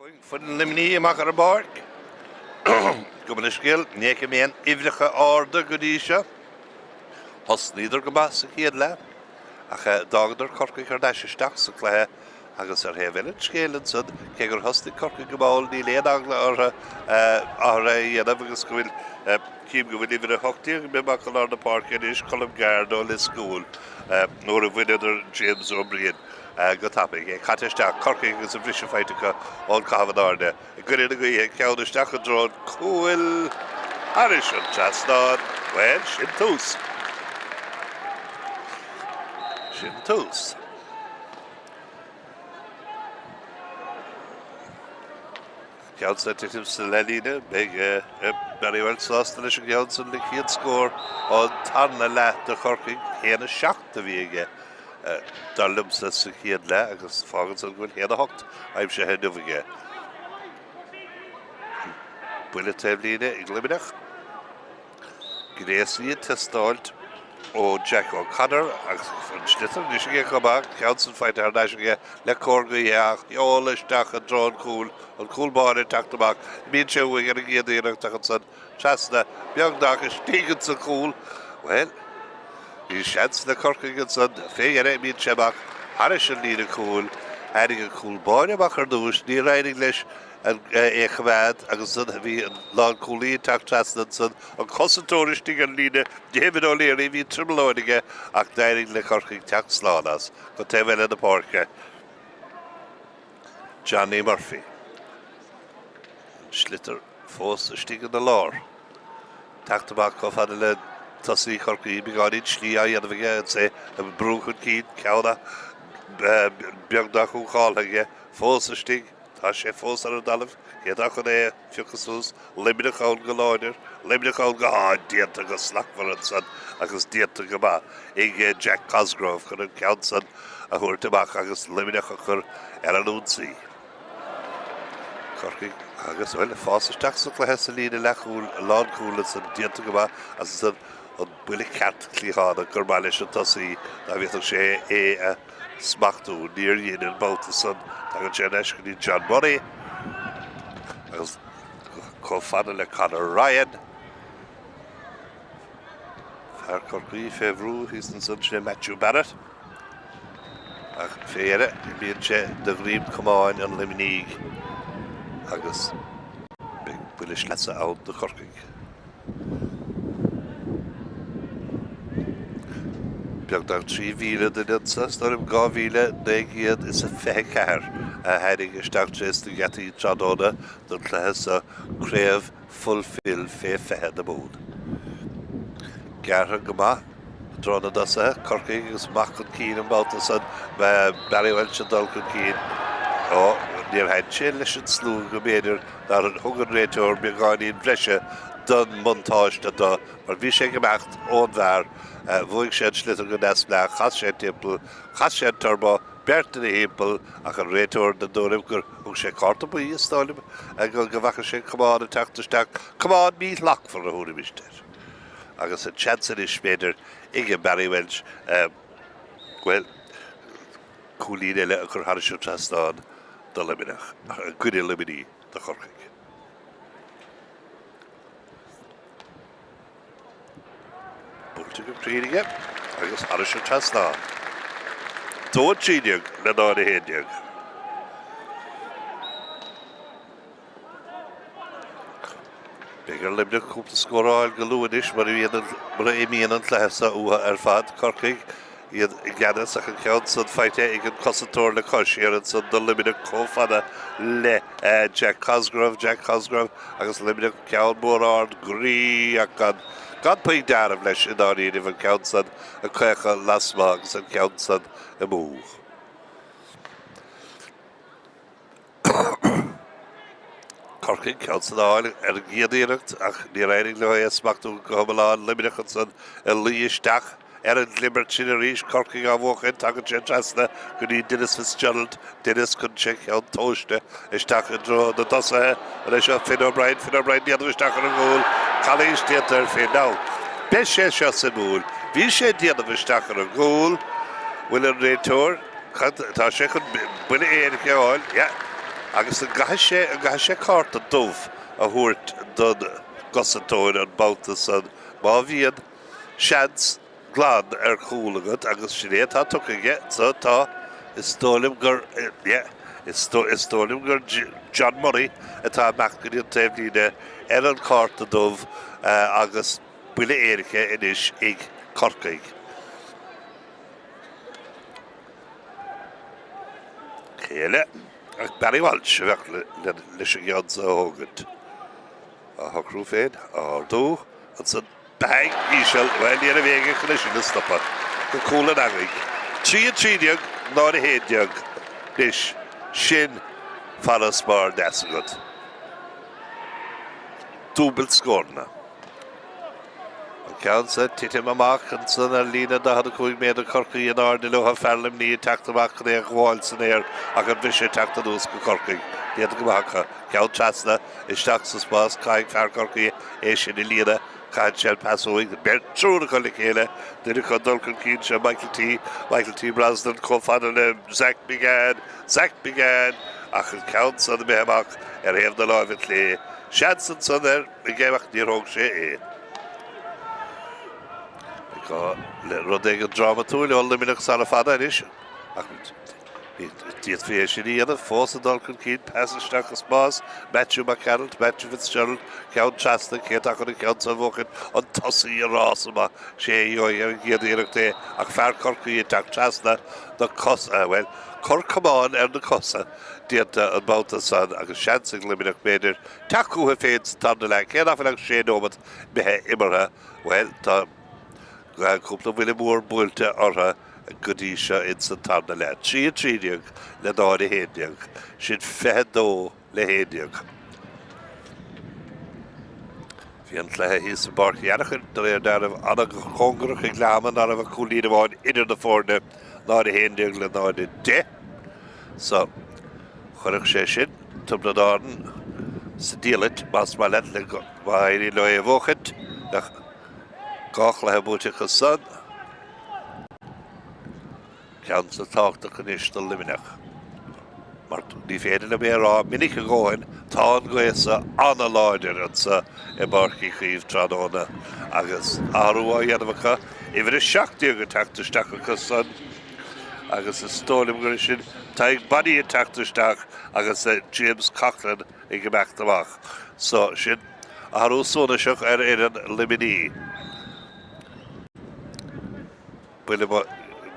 Chuaigh foireann Luimnigh amach ar an bpáirc. Gabh mo leithscéal, ní fheicim aon uimhreacha arda go dtí seo. Thosnaíodar go maith sa chéad leath ach d'fhágadar Corcaigh thar n-ais isteach sa chluiche agus ar thaobh eile an scéil ansan, cé gur thosnaigh Corcaigh go mall, níl aon eagla orthu athruithe a dhéanamh agus go bhfuil, cím go bhfuil uimhir 18 imithe amach go lár na páirce anois, Colm Guard ó Lios gCúil, nuair a bhaineadar James Ó Briain go tapaidh. É caite isteach, Corcaigh agus an briseadh faighte acu ón caitheamh in airde. I gcoinne na gaoithe, ceann isteach i dtreo an chúil thairis an trasnán. Bhuel, sin tús. Sin tús. Ceann san ag titim sa leithlíne, beidh Barry Walsh sásta leis an gceann san le chéad scór an tarna leath do Chorcaigh, 1-7 a bhí aige dar liomsa sa chéad leath agus fágann san go bhfuil 1-8 aimsithe inniu aige. Buille taobhlíne ag Luimneach. Gréasaí ag teastáilt ó Jack O'Connor agus an sliotar anois aige chomh maith, ceann san faighte thar n-ais aige le cóir gaoithe á sheoladh isteach i dtreo an chúil, an cúl báire ag teacht amach, imíonn sé uaidh ar an gcéad iarracht ach ansan trasna beagnach istigh insa chúl. Bhuel, bhí seans le Corcaigh ansan, fé dheireadh imíonn sé amach thairis an líne cúil, tháinig an cúl báire amach ar dtús, níor éirigh leis é a choimeád agus ansan bhí an lánchúlaí ag teacht trasna ansan, an cosantóir istigh ar líne, David O'Leary, bhí trioblóid aige ach d'éirigh le Corcaigh teacht slán as go taobh eile na páirce. Johnny Murphy. An sliotar fós istigh ina lár. Teacht amach chomh fada le tosaí Chorcaí, beagáinín slí á dhéanamh aige agus é ag brú chun cinn, ceann beagnach húcáilte aige, fós istigh. Tá sé fós ar an dtalamh. Cé atá chun é a phiocadh suas? Luimneach ann go láidir. Luimneach ann go Á, déanta go slachtmhar ansan agus déanta go maith ag Jack Cosgrove chun an ceann san a thabhairt amach agus Luimneach a chur ar an ionsaí. Corcaigh agus, bhuel, ag fás isteach sa chluiche sa líne leathchúil, lánchúil ansan, déanta go maith agus ansan an buille ceart cliathánach gur maith leis an tosaí dá bhféadfadh sé é a smachtú. Níor dhein an babhta san. Tagann sé ar ais go dtí John Murray agus chomh fada le Conor Ryan. Fear Chorcaí fé bhrú thíos ansan, sin é Matthew Barrett. Ach fé dheireadh, imíonn sé de dhroim camáin an Luimnigh agus beidh buille sleasa ann do Chorcaigh. Beagnach 3,000 duine anso, is dóigh liom 2,924 a tháinig isteach trés na geataí tráthnóna don chluiche seo, Craobh Fulfil fé 20 na Mumhan. Gearrtha go maith i dtreo na dtosaithe, Corcaigh agus amach chun cinn an babhta san, Barry Walsh ag dul chun cinn. Ó, níor thaitin sé leis an slua go mb'fhéidir nár thug an réiteoir beagáinín breise don mbuntáiste do mar bhí sé ag imeacht ón bhfear, bhuaigh sé an sliotar go neamhspleách, chas sé timpeall, chas sé an turbo, beirt ina thimpeall ach an réiteoir den dtuairim gur thug sé cárta buí, is dóigh liom, go bhfaca sé an camán ag teacht isteach, camán míshlachtmhar a thabharfaimis air. Agus an seans anois, b'fhéidir, ag Barry Walsh, bhuel, cúilín eile a chur thairis an trasnán do Luimneach, i gcoinne Luimnigh do Chorcaigh. Buailte go cruinn aige agus thairis an trasnán. 2 13 le 0 11. Beidh ar Luimneach cúpla scór a fháil go luath anois mura imíonn an cluiche seo uathu ar fad. Corcaigh, iad i gceannas ach an ceann san faighte ag an cosantóir le cois thiar ansan do Luimneach chomh fada le Jack Cosgrove. Jack Cosgrove agus Luimneach ceann mór ard groí ach gan gan puinn dealraimh leis i ndáiríribh an ceann san ag caochadh lasmuigh agus an ceann san amú. Corcaigh, ceann san a fháil ar an gcéad iarracht ach níor éirigh leo é a smachtú go hiomlán. Luimneach ansan ag luí isteach ar an gclimirt sin arís. Corcaigh á bhuachan, tagann sé trasna go dtí Denis Fitzgerald. Denis cuireann sé ceann tomhaiste isteach i dtreo na dtosaithe. An é seo Finn O'Brien? Finn O'Brien déanamh isteach ar an gcúl. Calaois déanta ar Finn. Now, beidh sé seo suimiúil. Bhí sé ag déanamh isteach ar an gcúl. Bhfuil an réiteoir? Cad tá sé chun buille éirice a fháil? Yeah. Agus an gcaithfidh sé, an gcaithfidh sé cárta dubh a thabhairt don gcosantóir an babhta san má bhíonn seans glan ar chúl agat agus sin é atá tugtha aige so tá, is dóigh liom gur, yeah, is dóigh liom gur John Murray atá ag imeacht go dtí an taobhlíne ar an chárta dubh agus buille éirice anois ag Corcaigh. Cé eile ach Barry Walsh a bheadh leis an gceann seo a thógaint. Á shocrú féin, á ardú, ansan Bang! Íseal, bhuel, ní raibh éinne chun é sin a stopadh. Go cúl an eangaigh. 3 13, 0 11. Anois, sin farasbarr deas agat. Dúbailt scóranna. An ceann seo ag titim amach ansan ar líne 45 méadar Corcaí in airde leo, fear Luimnigh ag teacht amach chun é a ghabháil san aer ach an briseadh ag teacht anuas go Corcaigh. Déanta go maith acu. Ceann trasna, isteach sa spás, caithfidh fear Chorcaí é sin a líonadh. Caitheann sé an pas uaidh. Beirt, triúr acu le chéile. Duine acu ag dul chun cinn, seo Michael T. Michael T. Brosnan chomh fada le Zach McGann. Zach McGann! Ach an ceann san imithe amach ar thaobh na láimhe clé. Seans ansan ar McGann ach níor thóg sé é. Ag gá le rud éigin drámatúil ó Luimneach sara fada anois. Ach D'fhéadfaí é sin a dhéanamh fós ag dul chun cinn, pas isteach sa spás, Matthew McAdult, Matthew Fitzgerald, ceann trasna, cé atá chun an ceann seo a bhuachan, an tosaí ag rás amach, sé a gheobhaidh ar an gcéad iarracht é ach fear Chorcaí ag teacht trasna na cosa, bhuel, cor camáin ar na cosa déanta an babhta san agus seans ag Luimneach, b'fhéidir, teacht chucu féin sa tarna leath, cé nach bhfuil ach sé nóimeat imithe imeartha, bhuel, tá cúpla buille mór buailte orthu. go dtí seo ins an tarna leath. 3 13 le 0 11, sin 22 le 11. Bhí an cluiche thíos i bPáirc Uí Annacháin, de réir dealraimh, an-chóngarach ag leath ama, ná raibh ach cúilín amháin idir na foirne, 0 11 le 0 10. So, chuirfeadh sé sin Tiobraid Árann sa diallait, más maith leat, le má éiríonn leo é a bhuachaint, bheadh dhá chluiche buaite acu san. Ceann seo tábhachtach anois do Luimneach. Mar ní féidir liom é a rá minic a dhóthain, tá an ghaoth seo an-láidir anseo i bPáirc Uí Chaoimh tráthnóna agus athrú á dhéanamh acu, uimhir 17 ag teacht isteach acu san agus is dóigh liom gur sin Tadhg Bonney ag teacht isteach agus James Coughlan ag imeacht amach. So sin athrú suntasach ar fhoireann Luimnigh.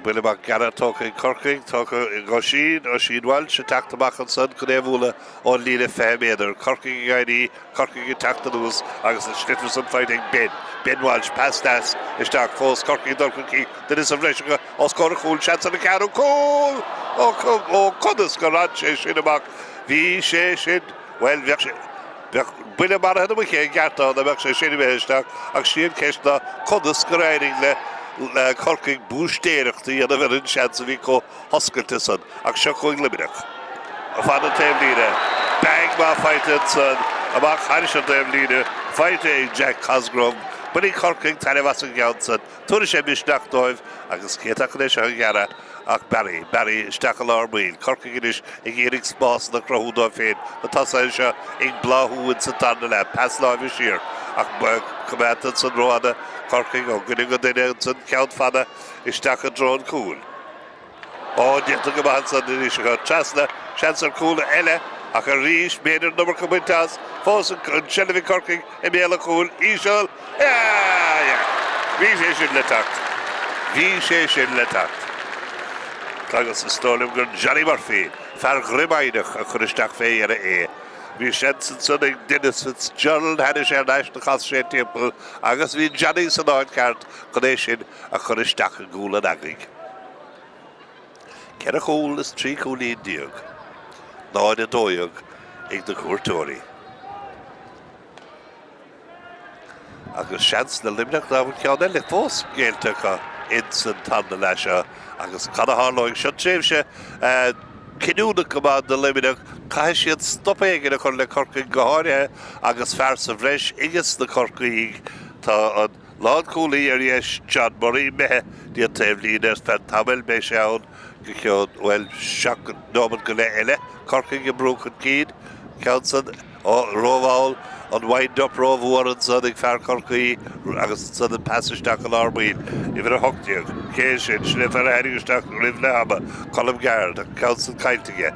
Buille amach gearr tógtha ag Corcaigh, tógtha ag Oisín, Oisín Walsh ag teacht amach ansan chun é a bhualadh ón líne 20 méadar. Corcaigh ag éirí, Corcaigh ag teacht anuas agus an sliotar san faighte ag Ben. Ben Walsh, pas deas isteach fós, Corcaigh ag dul chun cinn, duine sa bhreis acu os comhair an chúil, seans ar an gceathrú cúl! Ó, ó, conas gur fhan sé sin amach? Bhí sé sin, bhuel, bheadh sé. Bheadh buille maraithe na muice i gceart ann dá mbeadh sé sin imithe isteach ach sí an cheist ná conas gur éirigh le Corcaigh búistéireacht a dhéanamh ar an seans a bhí chomh hoscailte san. Ach seo chugainn Luimneach. Fan an taobhlíne. Bang maith faighte ansan. Amach thairis an taobhlíne. Faighte ag Jack Cosgrove. Bainfidh Corcaigh taitneamh as an gceann san. Tabharfaidh sé misneach dóibh agus cé atá chun é seo a ghearradh ach Barry. Barry isteach i lár baill. Corcaigh anois ag iarraidh spásanna a chruthú dóibh féin. Na tosaithe seo ag bláthú ins an tarna leath. Pas láimhe siar ach coimeádta ansan rófhada. Corcaigh ó dhuine go duine ansan ceann fada isteach i dtreo an chúil. Ó, déanta go maith ansan arís acu. Trasna, seans ar chúl eile ach arís b'fhéidir an iomarca bainte as. Fós an tseilbh ag Corcaigh i mbéal an chúil. Íseal. Yeah! Yeah! Bhí sé sin le teacht. Bhí sé sin le teacht. Agus is dóigh liom gur Johnny Murphy, fear Dhroim Eidhneach, a chuir isteach fé dheireadh é. Bhí seans ansan ag Denis Fitzgerald, tháinig sé ar ais, do chas sé timpeall agus bhí Johnny san áit cheart chun é sin a chur isteach i gcúl an eangaigh. Ceithre chúl is 13 cúilín, 0, 12 ag na cuairteoirí. Agus seans le Luimneach ná bhfuil ceann eile fós géillte acu ins an tarna leath seo. Agus cad a tharlóidh? Seo tréimhse cinniúnach go maith do Luimneach. Caithfidh siad stop éigin a chur le Corcaigh go háirithe agus fear sa bhreis ages na Corcaígh. Tá an lánchúlaí ar dheis John Murray imithe dtí an taobhlíne ar feadh tamaill. Beidh sé ann. go ceann, bhuel, 7 nóiméad go leith eile. Corcaigh ag brú chun cinn, ceann san rómhall, an wind up rómhór ansan ag fear Chorcaí agus ansan an pas isteach i lár baill. Uimhir 18, cé sin? Sin é fear a tháinig isteach roimh leath ama, Colm Guard, an ceann san caillte aige.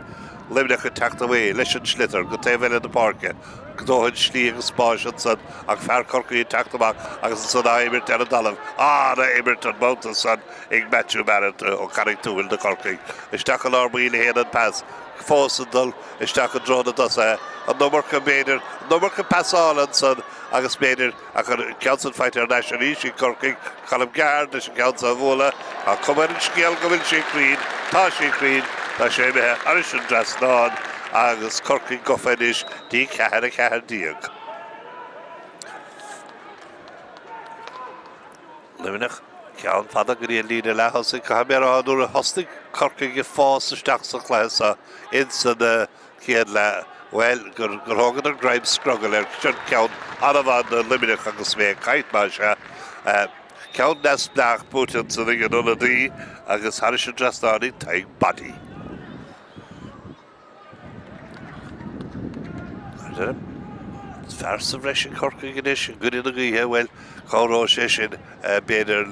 Luimneach ag teacht away leis an sliotar go taobh eile na páirce. Dóthain slí agus spáis ansan ach fear Chorcaí ag teacht amach agus ansan á imirt ar an dtalamh. Ana-imirt an babhta san ag Matthew Barrett ó Charraig Tuathail do Chorcaigh. Isteach i lár baill a théann an pas. Fós ag dul isteach i dtreo na dtosaithe. An iomarca, b'fhéidir, an iomarca pasála ansan agus b'fhéidir, ach an ceann san faighte thar n-ais arís ag Corcaigh. Colm Guard leis an gceann seo a bhualadh. Tá cuma ar an scéal go bhfuil sé cruinn. Tá sé cruinn. Tá sé imithe thairis an dtrasnán agus Corcaigh gafa anois dtí 4, 14. Luimneach, ceann fada go dtí an líne leath-thosaigh. Caithfidh mé a rá nuair a thosnaigh Corcaigh ag fás isteach sa chluiche seo ins an chéad leath, bhuel, gur thógadar greim scrogaill air. Sin ceann an-mhaith do Luimneach agus mé ag caint mar seo. Ceann neamhspleách buaite ansan ag an ionadaí agus thairis an dtrasnán ag Tadhg Boddy. Fear sa bhreis ag Corcaigh anois i gcoinne na gaoithe, bhuel, cabhróidh sé sin b'fhéidir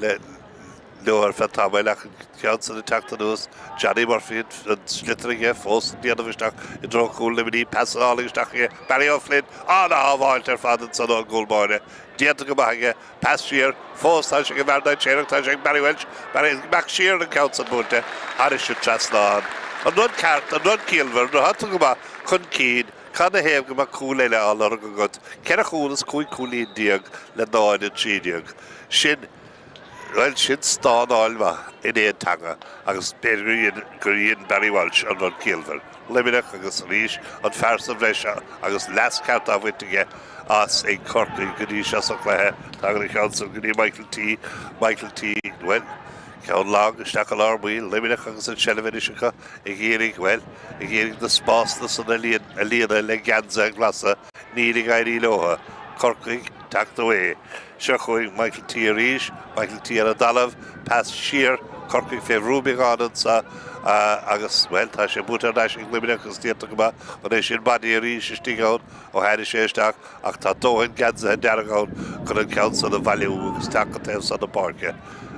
leo ar feadh tamaill ach an ceann san ag teacht anuas, Johnny Murphy an sliotar aige fós ag déanamh isteach i dtreo chúl Luimnigh, pas álainn isteach aige, Barry O'Flynn, an-shábháilt ar fad ansan ón gcúl báire, déanta go maith aige. Pas siar, fós tá sé ag an bhfear dainséarach, tá sé ag Barry Walsh, Barry amach siar an ceann san buailte thairis an trasnán. An rud ceart, an rud ciallmhar, nuair atá tú go maith chun cinn, cad 'na thaobh go mbeadh cúl eile á lorg agat? Ceithre chúl is 15 cúilín le 0, 13. Sin, bhuel, sin stánáil mhaith in aon teanga agus b'fhéidir gur dhein Barry Walsh an rud ciallmhar. Luimneach agus arís an fear sa bhreis agus leas ceart á bhaint aige as ag Corcaigh go dtí seo sa chluiche. Tagann an ceann san go dtí Michael T. Michael T. Bhuel, ceann lag isteach i lár baill, Luimneach agus an tseilbh anois acu ag iarraidh, bhuel, ag iarraidh na spásanna san a líonadh le geansaithe glasa. Níl ag éirí leo. Corcaigh teacht away. Seo chugainn Michael T arís, Michael T ar an dtalamh, pas siar, Corcaigh fé bhrú beagán anso agus, bhuel, tá sé buaite thar n-ais ag Luimneach agus déanta go maith. An é sin Boddy arís istigh ann ó tháinig sé isteach ach tá dóthain geansaithe dearga ann chun an ceann san a bhailiú agus teacht go taobh san na páirce.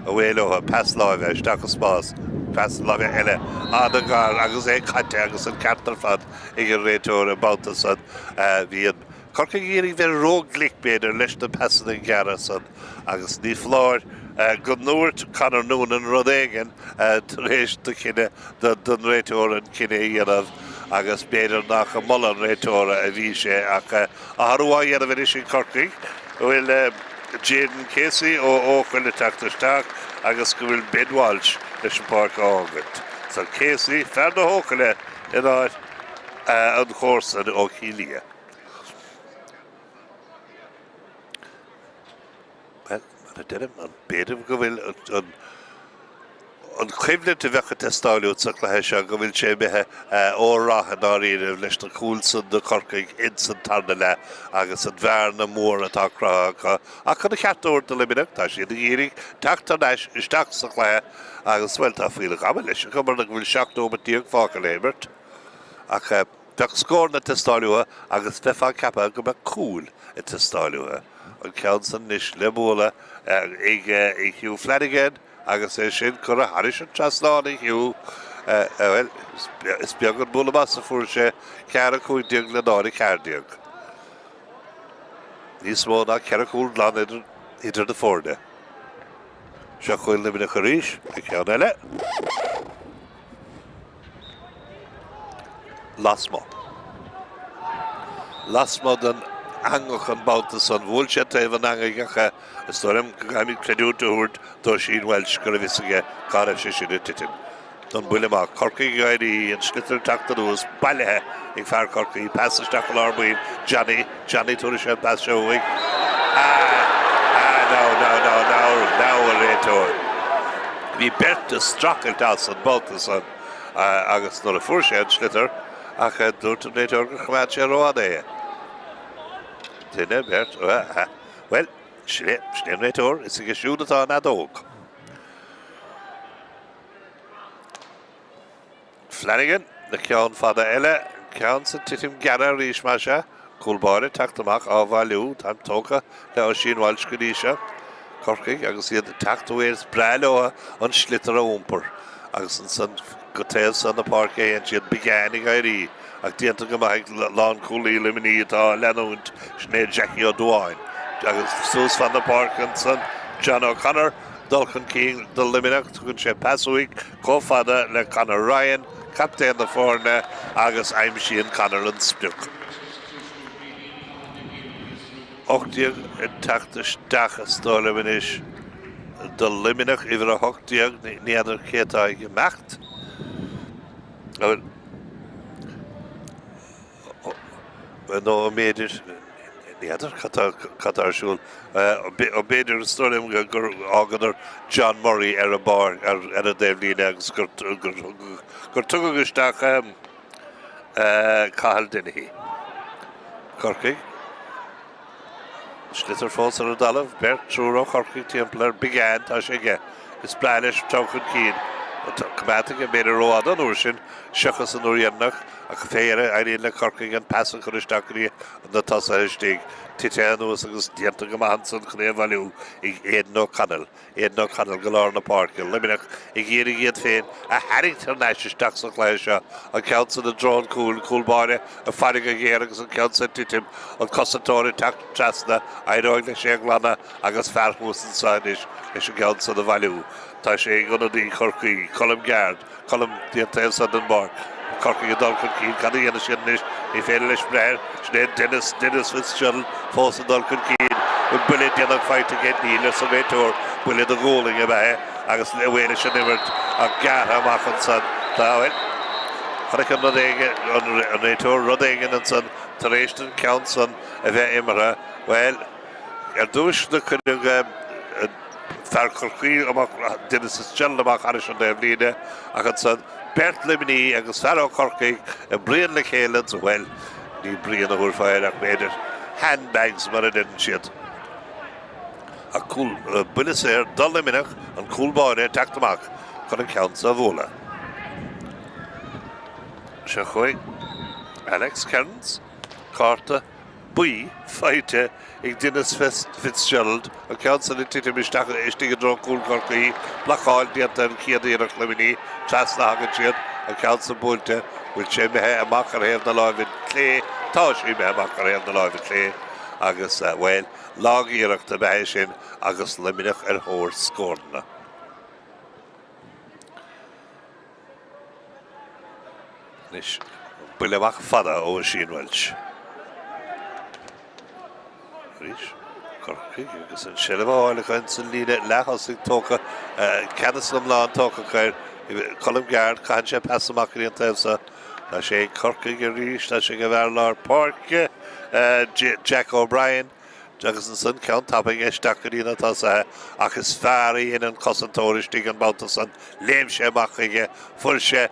Away leo, pas láimhe isteach i spás, pas láimhe eile an-ghar agus é caite agus an ceart ar fad ag an réiteoir an babhta san. Bhí an Corcaigh ag iarraidh bheith ró-ghlic, b'fhéidir, leis na pasanna gearra san agus ní foláir go ndúirt Conor Noonan rud éigin tar éis do chinneadh don réiteoir an cinneadh a dhéanamh agus b'fhéidir nach ag moladh an réiteora a bhí sé ach athrú á dhéanamh anois ag Corcaigh go bhfuil Jayden Casey ó Eochaill ag teacht isteach agus go bhfuil Ben Walsh leis an pháirc a fhágaint. So Casey, fear na hEochaille in áit an chomharsan ó Chill Liath. Bhuel, mar a deirim, an b'fhéidir go bhfuil an an choimhlint a bheadh ag teastáil uait sa chluiche seo, go bhfuil sé imithe ó rath i ndáiríre leis na cúil san do Chorcaigh ins an tarna leath agus an bhearna mhór atá cruthaithe acu. Ach chun a cheart a thabhairt do Luimneach, tá siad ag iarraidh teacht thar n-ais isteach sa chluiche agus, bhuel, tá fuílleach ama leis acu mar go bhfuil 17 nóimeat fágtha le himirt. Ach bheadh scóranna ag teastáil uathu agus bheifeá ag ceapadh go mbeadh cúil ag teastáil uathu. An ceann san anois le bualadh ag Hugh Flanagan agus é sin curtha thairis an trasnán ag Hugh. Bhuel, is beag an bualadh bos a fuair sé, 4, 15 le 0, 14. Níos mó ná ceithre chúl glan idir na foirne. Seo chugainn Luimneach arís, an ceann eile. Lasmuigh. Lasmuigh den eangach an babhta san. Bhuail sé taobh an eangaigh ach is dóigh liom go gcaithfimid creidiúint a thabhairt d'Oisín Walsh go raibh fhios aige cá raibh sé sin ag titim. Don bhuille amach. Corcaigh ag éirí, an sliotar ag teacht anuas, bailithe ag fear Chorcaí, pas isteach i lár baill, Johnny, Johnny tabharfaidh sé an pas seo uaidh. Ah! Ah! No, no, no, no, no, a réiteoir. Bhí beirt ag streachailt as an mbabhta san agus nuair a fuair sé an sliotar ach dúirt an réiteoir gur choimeád sé rófhada é. Duine, beirt, bhuel, sin é, sin é an réiteoir, is aige siúd atá an fheadóg. Flanagan, na ceann fada eile, ceann san titim gearra arís más ea. Cúl báire ag teacht amach á bhailiú. Táim tógtha le Oisín Walsh go dtí seo. Corcaigh agus iad ag teacht uaidh is breá leo an sliotar a iompar agus ansan go taobh san na páirce a théann siad. Biggane ag éirí ach déanta go maith ag lánchúlaí Luimnigh atá á leanúint, sin é Jackie Ó Dubháin. Agus suas fan na páirce ansan John O'Connor dul chun cinn do Luimneach. Tugann sé pas uaidh chomh fada le Conor Ryan. Captaen na foirne agus aimsíonn Conor an sprioc. 18 ag teacht isteach is dóigh liom anois do Luimneach, uimhir 18, ní fheadar cé atá ag imeacht. Nó an mb'fhéidir, ní fheadar cad tá ar siúl, b'fhéidir, is dóigh liom gur fhágadar John Murray ar an bpáirc, ar an dtaobhlíne agus gur tugadh isteach Cathal Dennehy. Corcaigh. Sliotar fós ar an dtalamh, beirt, triúr ó Chorcaigh timpeall air, Biggane, tá sé aige. Is breá leis treabhadh chun cinn. Coimeádta aige, b'fhéidir rófhada an uair sin, seachas an uair dheireanach, ach fé dheireadh éiríonn le Corcaigh an pas a chur isteach go dtí na tosaithe istigh. Tite anuas agus déanta go maith ansan chun é a bhailiú ag Aidan O'Connell. Aidan O'Connell go lár na páirce. Luimneach ag iarraidh iad féin a tharraingt thar n-ais isteach sa chluiche seo. An ceann san i dtreo an chúil, cúl báire ag faire go géar agus an ceann san ag titim. An cosantóir ag teacht trasna, éireoidh leis é a ghlanadh agus fear thuas anseo anois leis an gceann san a bhailiú. Tá sé ag ionadaí Chorcaí, Colm Guard. Colm dtí an taobh san den bpáirc. Corcaigh ag dul chun cinn. Cad a dhéanfaidh siad anois? Ní féidir leis breith air. Sin é Denis, Denis Fitzgerald fós ag dul chun cinn. An buille déanach faighte aige? Níl, arsa an réiteoir. Buille do ghualainn ab ea é agus away leis an imirt ach gearrtha amach ansan. Tá, bhuel, chonaic an rud éigin, an réiteoir rud éigin ansan tar éis don ceann san a bheith imeartha. Bhuel, ar dtúis do cuireadh fear Chorcaí amach, Denis Fitzgerald amach thairis an dtaobhlíne ach ansan beirt Luimnigh agus fear ó Chorcaigh ag bruíon le chéile ansan, bhuel, ní bruíon a thabharfá air ach b'fhéidir handbags mar a deireann siad. Ach cúl, buille saor do Luimneach, an cúl báire ag teacht amach chun an ceann seo a bhualadh. Seo chugainn Alex Kearns, cárta. buí faighte ag Denis Fitzgerald, an ceann san ag titim isteach istigh i dtreo chúl Chorcaí, blocáil déanta ar an chéad iarracht Luimnigh, trasna a thagann siad, an ceann san buailte, bhfuil sé imithe amach ar thaobh na láimhe clé, tá sé imithe amach ar thaobh na láimhe clé agus, bhuel, lag-iarracht ab ea é sin agus Luimneach ar thóir scóranna. Anois, buille amach fada ó Oisín Walsh. Arís, Corcaigh agus an seilbh á fháil acu ins an líne leath-thosaigh tógtha, ceannas iomlán tógtha acu air. Colm Guard, caitheann sé pas amach go dtí an taobh seo. Tá sé ag Corcaigh arís, tá sé ag an bhfear lár páirce, Jack O'Brien. Agus ansan ceann tapaidh isteach go dtí na tosaithe ach is fearr a dhein an cosantóir istigh an babhta san. Léim sé amach chuige, fuair sé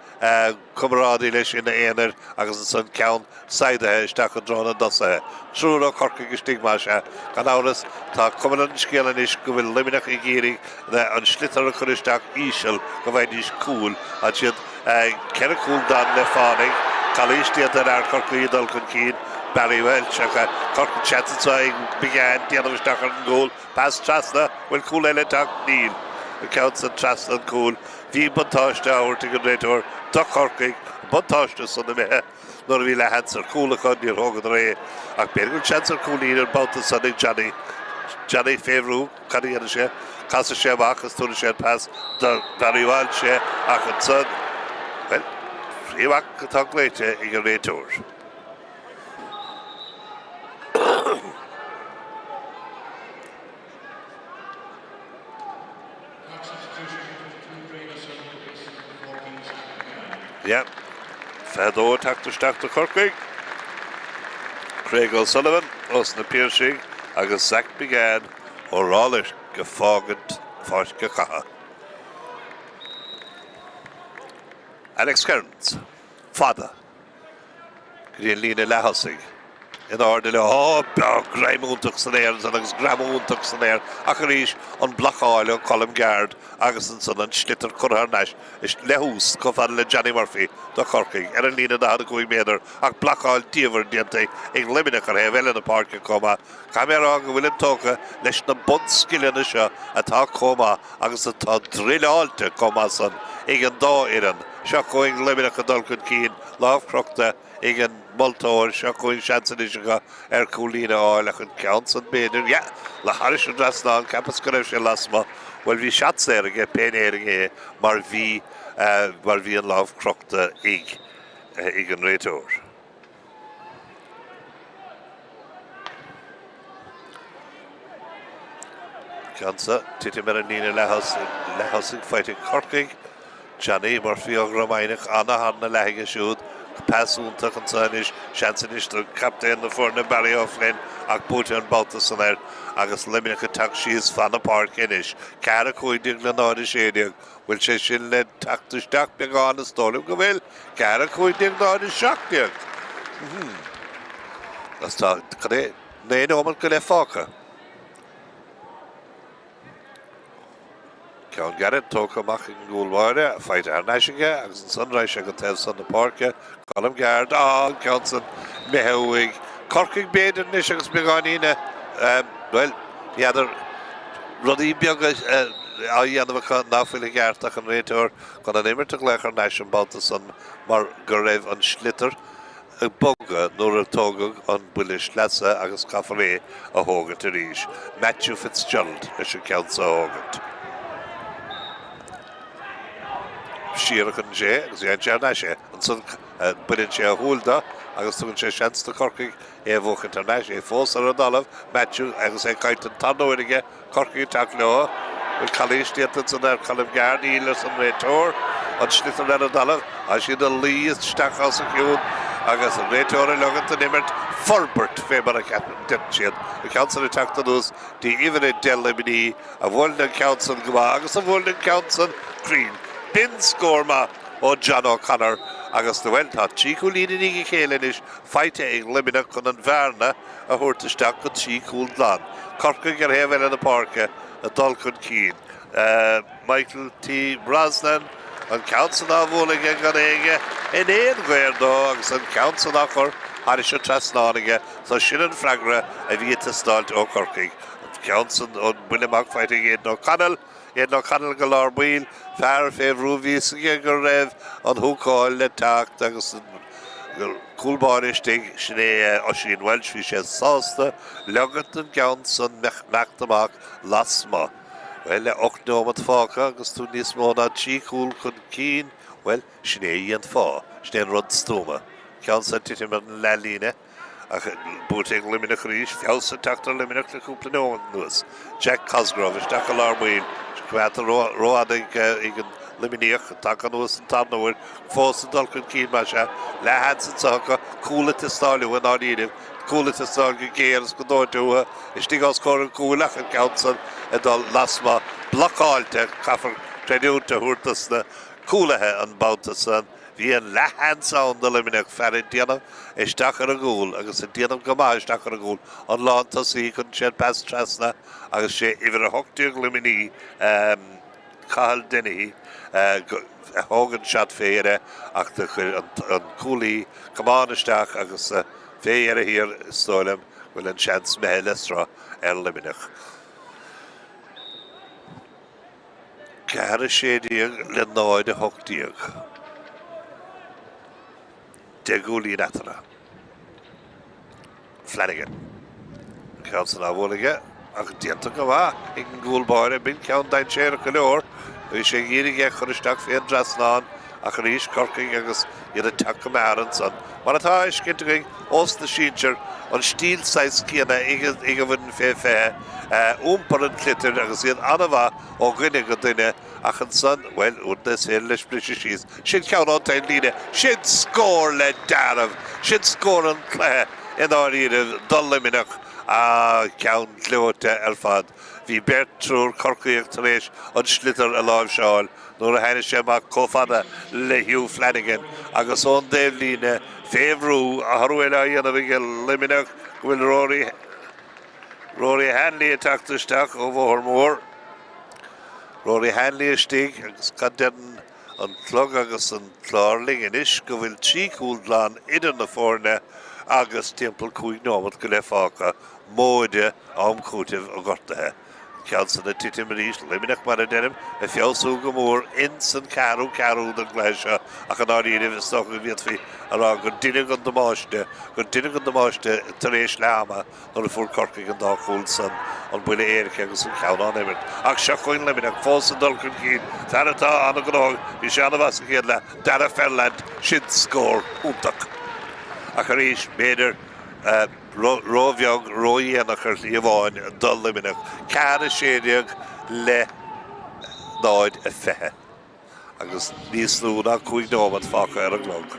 comrádaí leis ina aonair agus ansan ceann saighdithe isteach i dtreo na dtosaithe. Triúr ó Chorcaigh istigh más ea. Gan amhras tá cuma ar an scéal anois go bhfuil Luimneach ag iarraidh an sliotar a chur isteach íseal go bhfaighidís cúl. Tá siad. 4 chúl donn le fánaigh. Calaois déanta ar fhear Chorcaí ag dul chun cinn. Barry Walsh ach Corcaigh seans anseo ag Biggane déanamh isteach ar an gcúl. Pas trasna. Bhfuil cúl eile ag teacht? Níl. An ceann san trasna an cúil. Bhí buntáiste á thabhairt ag an réiteoir do Chorcaigh. An buntáiste san imithe. Nuair a bhí leathsheans ar chúl acu, níor thógadar é. Ach b'fhéidir go bhfuil seans ar chúilín an babhta san ag Johnny. Johnny fé bhrú, cad a dhéanfaidh sé? Casfaidh sé amach is tabharfaidh sé an pas do Barry Walsh ach ansan, bhuel, free amach atá glaoite ag an réiteoir. Yeah. 22 ag teacht isteach do Chorcaigh. Craig O'Sullivan ós na Piarsaigh agus Zach Biggane ó Ráth Luirc ag fágaint pháirc an chatha. Alex Kearns, fada go dtí an líne leath-thosaigh. In airde leo. Á, greim iontach san aer ansan agus greamú iontach san aer ach arís an blocáil ó Colm Guard agus ansan an sliotar curtha thar n-ais le huas chomh fada le Johnny Murphy do Chorcaigh ar an líne 45 méadar ach blocáil diamhair déanta ag Luimneach ar thaobh eile na páirce chomh maith. Caithfidh mé a rá go bhfuilim tógtha leis na bunscileanna seo atá chomh maith agus atá druileáilte chomh maith san ag an dá fhoireann. Seo chugainn Luimneach ag dul chun cinn, lámh crochta. ag an moltóir. Seo chugainn seans anois acu ar chúilín a fháil ach an ceann san b'fhéidir, yeah, le thairis an dtrasnán, cheapas go raibh sé lasmuigh. Bhuel, bhí seat saor aige, pé in Éirinn é, mar bhí, mar bhí an lámh crochta ag, ag an réiteoir. Ceann san, titim ar an líne leath-thosaigh faighte ag Corcaigh. Johnny Murphy ó Dhroim Eidhneach, ana thar na leath aige siúd. Pas iontach anseo anois, seans anois do chaptaen na foirne Barry O'Flynn ach buaite an babhta san air agus Luimneach ag teacht síos fan na páirce anois. 4, 15 le 0, 16. Bhfuil sé sin le teacht isteach beagán? Is dóigh liom go bhfuil. 4, 15, 0, 17. Agus tá, cad é, 9 nóiméad go leith fágtha. Ceann gairid tógtha amach ag an gcúl báire, faighte thar n-ais aige agus ansan raghaidh sé go taobh san na páirce. Colm Guard, á, an ceann san imithe uaidh. Corcaigh b'fhéidir anois agus beagáinín, bhuel, ní fheadar, rudaí beaga á dhéanamh acu ná fuil i gceart ach an réiteoir chun an imirt a ghlaoch thar n-ais an babhta san mar go raibh an sliotar ag bogadh nuair a tógadh an buille sleasa agus caithfear é a thógaint arís. Matthew Fitzgerald leis an ceann so a thógaint. Siar a chuireann sé agus dhéan sé thar n-ais é. Ansan baineann sé a shúil de agus tugann sé seans do Chorcaigh é a bhuachaint thar n-ais. É fós ar an dtalamh, Matthew agus é caillte an tarna huair aige. Corcaigh ag teacht leo. Bhfuil calaois déanta ansan ar Colm Guard? Níl, arsa an réiteoir. An sliotar ar an dtalamh. Tá siad ag luí isteach os a chionn agus an réiteoir ag leogaint don imirt forbairt fé mar a deireann siad. An ceann san ag teacht anuas dtí uimhir 10 Luimnigh a bhuaileann an ceann san go maith agus a bhuaileann an ceann san cruinn. B'in scór maith ó John O'Connor agus, bhuel, tá 3 chúilín i ndiaidh a chéile anois faighte ag Luimneach chun an bhearna a thabhairt isteach go 3 chúl glan. Corcaigh ar thaobh eile na páirce ag dul chun cinn. Michael T. Brosnan, an ceann san á bhualadh aige gan éinne in aon ghaor dó agus an ceann san á chur thairis an trasnán aige so sin an freagra a bhí ag teastáilt ó Chorcaigh. An ceann san, an buille amach faighte ag Aidan O'Connell. Aidan O'Connell go lár baill, fear fé bhrú bhí fhios aige go raibh an húcáil le teacht agus an cúl báire istigh, sin é Oisín Walsh, bhí sé sásta leogaint an gceann san imeacht amach lasmuigh. Bhuel, le 8 neomat fágtha agus tú níos mó ná 3 chúl chun cinn, bhuel, sin é a dhéanfá, sin é an rud stuama. Ceann san titim ar an leathlíne. Ach buaite ag Luimneach arís, feabhas ag teacht ar Luimneach le cúpla nóiméad anuas. Jack Cosgrove isteach i lár baill, coimeádta rófhada ag an Luimníoch, tagtha anuas an tarna huair, fós ag dul chun cinn más ea. Leathsheans anseo acu, cúl ag teastáil uathu i ndáiríribh, cúl ag teastáil go géar is go dóite uathu, istigh os comhair an chúil ach an ceann san ag dul lasmuigh, blocáilte, caithfear creidiúint a thabhairt dos na cúlaithe an babhta san. Bhí an leathsheans ann do Luimneach, fear ag déanamh isteach ar an gcúl agus ag déanamh go maith isteach ar an gcúl, an lántosaí, chuir sé an pas trasna agus sé uimhir 18 Luimnigh, Cathal Dennehy, a thóg an seat fé dheireadh ach do chuir an cúlaí camán isteach agus fé dheireadh thiar is dóigh liom go bhfuil an seans imithe le sruth ar Luimneach. 4, 16 le 0, 18. 10 gcúilín eatarthu. Flanagan. An ceann san á bhualadh aige ach déanta go maith ag an gcúl báire. B'in ceann dainséarach go leor. Bhí sé ag iarraidh é a chur isteach fén dtrasnán ach arís Corcaigh agus iad ag teacht go mear ansan. Mar atá á fheiscint againn ós na sinsir, an stíl saghas céanna ag an bhfoireann fé 20, iompar an tsliotair agus iad an-mhaith ó dhuine go duine ach ansan, bhuel, uaireanta is féidir leis briseadh síos. Sin ceann ón taobhlíne, sin scór le deáramh! Sin scór an chluiche i ndáiríribh do Luimneach. Ah, ceann gleoite ar fad. Bhí beirt, triúr Corcaíoch tar éis an sliotar a láimhseáil nuair a tháinig sé amach chomh fada le Hugh Flanagan agus ón dtaobhlíne. Fé bhrú, athrú eile á dhéanamh ag Luimneach go bhfuil Rory Rory Hanley ag teacht isteach ó Bhóthar Mór. Rory Hanley istigh agus cad deireann an clog agus an clár linn anois go bhfuil 3 chúl glan idir na foirne agus timpeall 5 neomat go leith fágtha, móide am cúitimh an ghortaithe. An ceann san ag titim arís, Luimneach mar a deirim, ag feabhsú go mór ins an ceathrú ceathrú den gcluiche seo ach i ndáiríribh is dócha go bhféadfaí a rá gur deineadh an damáiste, gur deineadh an damáiste tar éis leath ama nuair a fuair Corcaigh an dá chúl san, an buille éirice agus an ceann á n-imirt. Ach seo chugainn Luimneach fós ag dul chun cinn, fear atá an-ghnóthach, bhí sé an-mhaith sa chéad leath, Darragh Ferland, sin scór iontach. Ach arís, b'fhéidir, Ró-bheag, ró-dhéanach ar shlí amháin do Luimneach. 4, 16 le 0, 20 agus níos lú ná 5 nóiméad fágtha ar an gclog.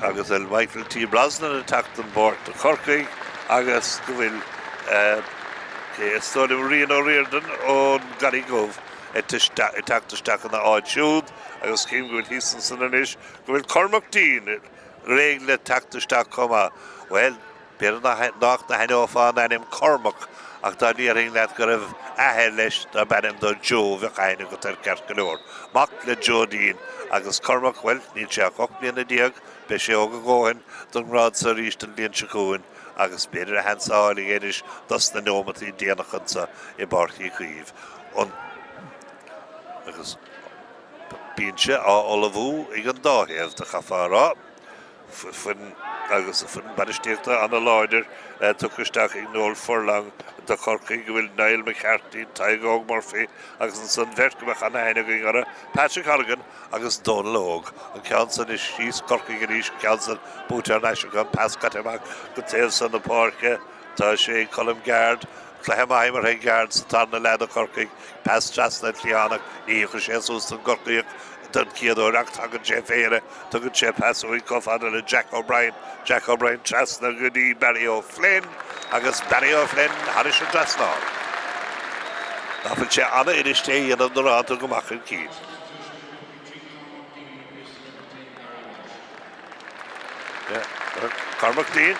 Agus bhfuil Michael T. Brosnan ag teacht den bpáirc do Chorcaigh agus go bhfuil cé is dóigh liom Rian O'Riordan ón gCarraig Dhubh ag teacht isteach ina áit siúd agus cím go bhfuil thíos ansan anois go bhfuil Cormac Deane réidh le teacht isteach chomh maith. Bhuel, b'fhéidir nach n-aithneofá an ainm Cormac ach dá ndéarfainn leat go raibh athair leis darb ainm dó Joe bheadh aithne agat air ceart go leor. Mac le Joe Deane agus Cormac, bhuel, níl sé ach 18 mbliana, beidh sé óg a dhóthain don ngrád so arís an bhliain seo chugainn agus b'fhéidir a sheans a fháil aige anois dos na neomataí déanacha anso i bPáirc Uí Chaoimh. An agus. Binse á ullmhú ag an dá thaobh de chaithfeá a rá. Foireann agus foireann bainistíochta an-láidir tugtha isteach ag Noel Furlong do Chorcaigh go bhfuil Niall McCarthy, Tadhg Óg Murphy agus ansan bheirt go mbeadh an-aithne againn orthu, Patrick Horgan agus Dónal Óg. An ceann san is síos Corcaigh arís, an ceann san buaite thar n-ais acu, an pas caite amach go taobh san na páirce. Tá sé ag Colm Guard. Cluiche maith imeartha ag Guard sa tarna leath do Chorcaigh. Pas trasna an cliathánach, ní thiocfaidh sé suas don gCorcaíoch don chéad uair ach tagann sé fé dheireadh. Tugann sé pas uaidh chomh fada le Jack O'Brien. Jack O'Brien trasna go dtí Barry O'Flynn agus Barry O'Flynn thairis an trasnán. Ná fuil sé an-fhuirist é a dhéanamh nuair atánn tú go maith chun cinn. Cormac Deane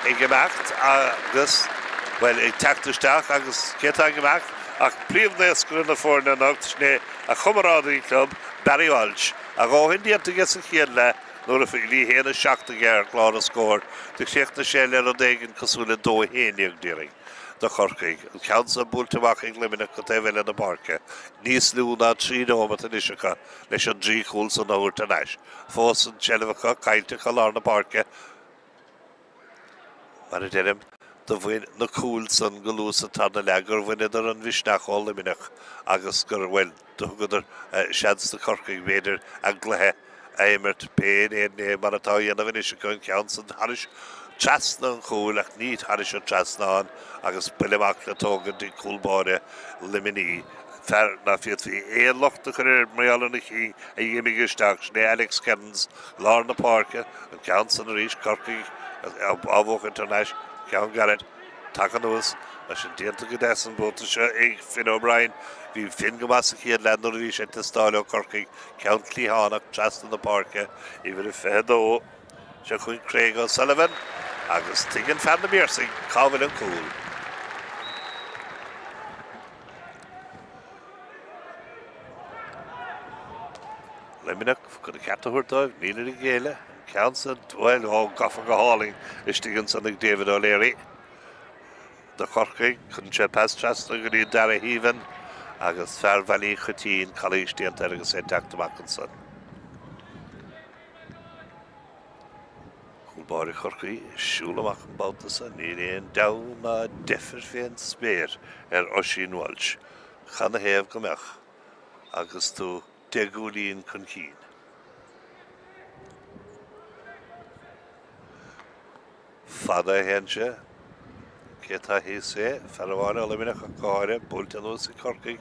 ag imeacht agus, bhuel, ag teacht isteach agus cé atá ag imeacht ach príomhnaoscaire na foirne anocht, sin é a chomrádaí club, Barry Walsh. A dhóthain déanta aige sa chéad leath nuair a bhí 1-7 aige ar chlár na scór, do chríochnaigh sé le rud éigin cosúil le 2-11 déarfainn do Chorcaigh. An ceann seo buailte amach ag Luimneach go taobh eile na páirce. Níos lú ná 3 nóimeat anois acu leis an dtrí chúl san a thabhairt thar n-ais. Fós an tseilbh acu, caillte acu lár na páirce. Mar a deirim, do bhain na cúil san go luath sa tarna leath gur bhaineadar an mhisneach ó Luimneach agus gur, bhuel, do thugadar seans do Chorcaigh, b'fhéidir, a gcluiche a imirt pé in aon é mar atá á dhéanamh anois acu, an ceann san thairis trasna an chúil ach ní thairis an trasnán agus buille amach le tógaint ag cúl báire Luimnigh. Fear ná féadfaí aon locht a chur air mar gheall ar na cinn a d'imigh isteach, sin é Alex Kearns, lár na páirce, an ceann san arís, Corcaigh á bhuachaint thar n-ais, ceann gairid, tagtha anuas, tá sin déanta go deas an babhta seo ag Finn O'Brien. Bhí Finn go maith sa chéad leath nuair a bhí sé ag teastáil ó Chorcaigh, ceann cliathánach trasna na páirce, uimhir a 22. Seo chugainn Craig O'Sullivan agus tuigeann fear na bPiarsaigh cá bhfuil an cúl. Luimneach, chun a cheart a thabhairt dóibh, nílid ag géilleadh. An ceann san, bhuel, ó, gafa go hálainn istigh ansan ag David O'Leary do Chorcaigh. Cuireann sé pas trasna go dtí Darragh Heavin agus fear Bhaile Uí Choitín, calaois déanta air agus é ag teacht amach ansan. Cúl báire Chorcaí ag siúl amach an babhta seo, níl aon deabhadh ná deifir fén spéir ar Oisín Walsh. Canathaobh go mbeadh agus tú 10 gcúilín chun cinn? Fada a théann sé. Cé atá thíos é? Fear amháin ó Luimneach ach go háirithe, buailte anuas ag Corcaigh,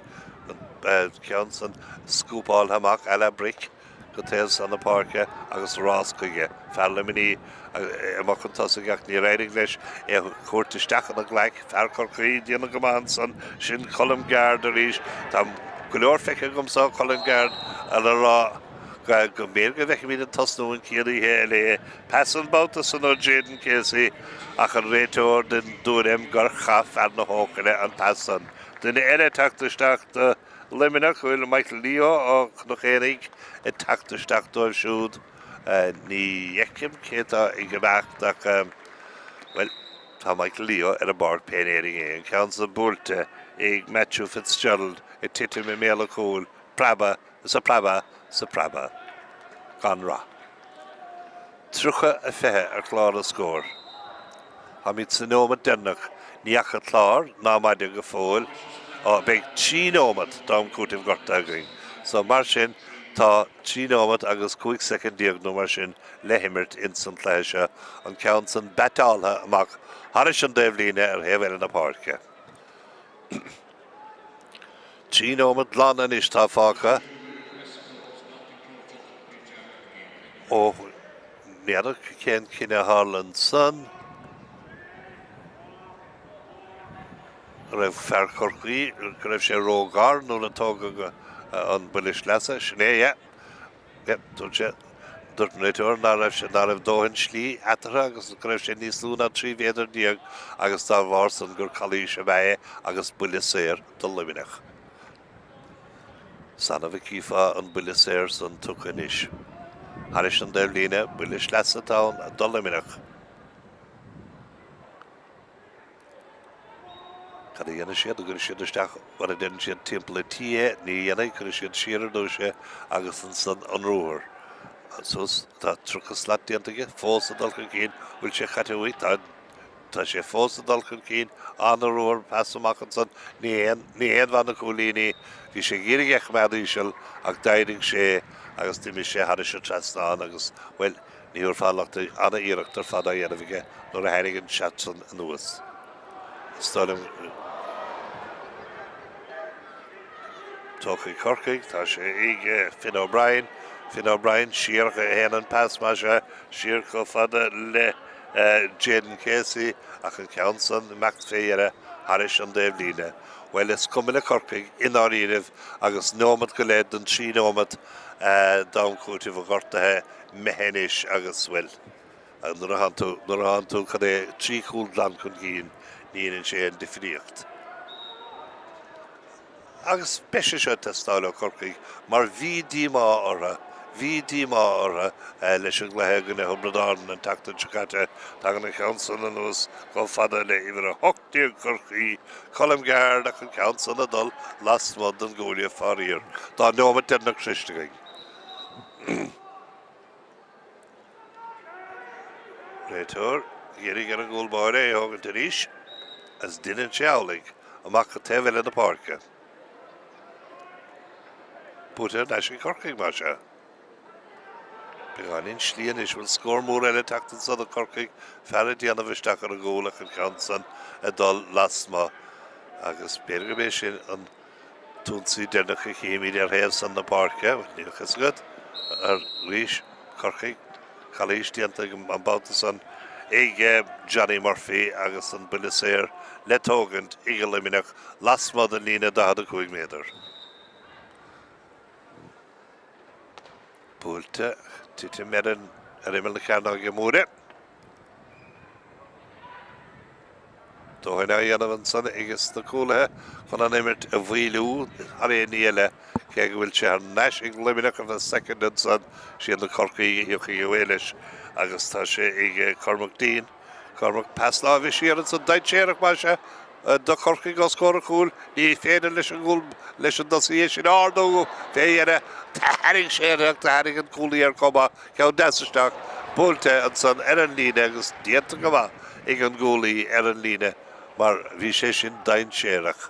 an ceann san scúpáltha amach à la bric go taobh san na páirce agus rás chuige. Fear Luimnigh amach chun tosaigh ach níor éirigh leis é a thabhairt isteach ina ghlaic. Fear Chorcaí ag déanamh go maith ansan, sin Colm Guard arís. Tá go leor feicthe agamsa ó Colm Guard le rá. Go mb'fhéidir go bhfeicfimid an tosnú an chéad oíche eile é. Pas an babhta san ó Jayden Casey ach an réiteoir den dtuairim gur chaith fear na hEochaille an pas san. Duine eile ag teacht isteach do Luimneach, bhfuil Michael Leo ó Chnoc Éanaigh ag teacht isteach dóibh siúd. Ní fheicim cé atá ag imeacht ach, bhuel, tá Michael Leo ar an bpáirc pé ní é. An ceann san buailte ag Matthew Fitzgerald ag titim i mbéal an chúil, preabadh is ag preabadh is ag preabadh gan rath. 30 a 20 ar chlár na scór. Táimid sa neomat deireanach. Ní fhaca clár ná maide go fóill. Ó, beidh 3 nóimeat d'am cúitimh gorta againn. So, mar sin, tá 3 nóimeat agus 15 soicind nó mar sin le himirt ins an cluiche seo, an ceann san baiteáltha amach thairis an dtaobhlíne ar thaobh eile na páirce. 3 nóimeat glan anois atá fágtha. Ó, n'fheadar cén cinneadh a tharla ansan. An raibh fear Chorcaí, go raibh sé ró-ghar nuair a tógadh an buille sleasa? Sin é, yeah. Yep, dúirt sé, dúirt an réiteoir ná raibh sé, ná raibh dóthain slí eatarthu agus go raibh sé níos lú ná 13 mhéadar agus dá bharr san gur calaois ab ea é agus buille saor do Luimneach. Is annamh a chífeá an buille saor san tugtha anois. Thairis an dtaobhlíne, buille sleasa atá ann do Luimneach. Cad a dhéanfaidh siad? An gcuirfidh siad isteach mar a deireann siad timpeall an tí é? Ní dhéanfaidh, cuirfidh siad siar ar dtús é agus ansan an ruathar. Suas, tá 30 slat déanta aige, fós ag dul chun cinn, bhfuil sé caite uaidh? Tá, tá sé fós ag dul chun cinn, an-ruathar, pas amach ansan, ní haon, ní haon mhaith na cúilíní, bhí sé ag iarraidh é a choimeád íseal ach d'éirigh sé agus d'imigh sé thairis an trasnán agus, bhuel, Ní thabharfá locht air, an-iarracht ar fad á dhéanamh aige nuair a tháinig an seat san anuas. Is dóigh liom tógtha ag Corcaigh, tá sé ag Finn O'Brien. Finn O'Brien siar a théann an pas más ea, siar chomh fada le Jayden Casey ach an ceann san imeacht fé dheireadh thairis an dtaobhlíne. Bhuel, is cuma le Corcaigh i ndáiríribh agus neomat go leith den 3 nóimeat d'am cúitimh an ghortaithe imithe anois agus, bhuel, nuair a thánn tú, nuair a thánn tú, cad é, trí chúl glan chun cinn, ní dhéanann sé aon difríocht. Agus beidh sé seo ag teastáil ó Chorcaigh mar bhí díomá orthu, bhí díomá orthu leis an gcluiche i gcoinne Thiobraid Árann an tseachtain seo caite. Tagann an ceann san anuas chomh fada le uimhir 18 Chorcaí, Colm Guild ach an ceann san ag dul lasmuigh den gcuaille faraor. Tá an neomat deireanach sroiste againn. Réiteoir ag iarraidh ar an gcúl báire é a thógaint arís agus deineann sé amhlaidh, amach go taobh eile na páirce. Buaite ar ais ag Corcaigh, más ea. Beagáinín slí anois, bhfuil scór mór eile ag teacht anso do Chorcaigh, fear ag déanamh isteach ar an gcúl ach an ceann san ag dul lasmuigh agus b'fhéidir gurb é sin an t-ionsaí deireanach a chífimid ar thaobh san na páirce, níl a fhios agat, arís, Corcaigh, calaois déanta an babhta san ag Johnny Murphy agus an buille saor le tógaint ag Luimneach lasmuigh den líne 45 méadar. Buailte, titim ar an ar imeall na cearnóige móire. Dóthain á dhéanamh ansan ages na cúlaithe chun an imirt a mhoilliú thar aon ní eile, cé go bhfuil sé thar n-ais ag Luimneach ar feadh soicind ansan, siad na Corcaígh a thiocfaidh away leis agus tá sé ag Cormac Deane. Cormac, pas láimhe siar ansan, dainséarach más ea do Chorcaigh os comhair an chúil. Ní féidir leis an gcúl, leis an dtosaí é sin a ardú fé dheireadh. Tharraing sé air ach tharraing an cúlaí air chomh maith. Ceann deas isteach, buailte ansan ar an líne agus déanta go maith ag an gcúlaí ar an líne mar bhí sé sin dainséarach.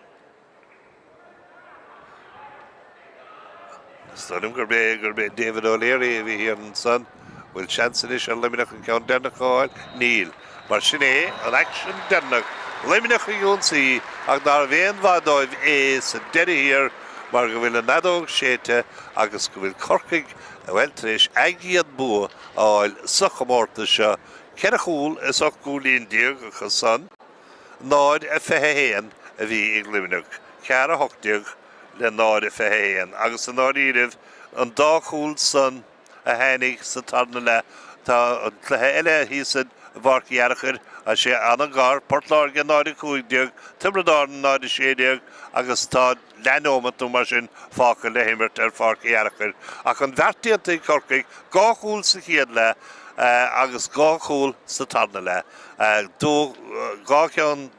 Is dóigh liom gurb é gurb é David O'Leary a bhí thiar ansan. Bhfuil seans anois ar Luimneach an ceann deireanach a fháil? Níl. Mar sin é an aicsean deireanach, Luimneach ag ionsaí ach nárbh aon mhaith dóibh é sa deireadh thiar mar go bhfuil an fheadóg séidte agus go bhfuil Corcaigh, bhuel, tar éis a gcéad bua a fháil sa chomórtas seo, 4 chúl is 18 gcúilín acu san, 0-21 a bhí ag Luimneach, 4-18 le 0-21 agus i ndáiríribh. An dá chúl san a tháinig sa tarna leath. Tá an cluiche eile thíos i bPáirc Uí Fhearachair, tá sé an-ghar, Port Láirge 0-15, Tiobraid Árann 0-16 agus tá leathneomat nó mar sin fágtha le himirt ar Pháirc Uí Fhearachair. Ach an bheart déanta ag Corcaigh, 2 chúl sa chéad leath agus 2 chúl sa tarna leath. 2 cheann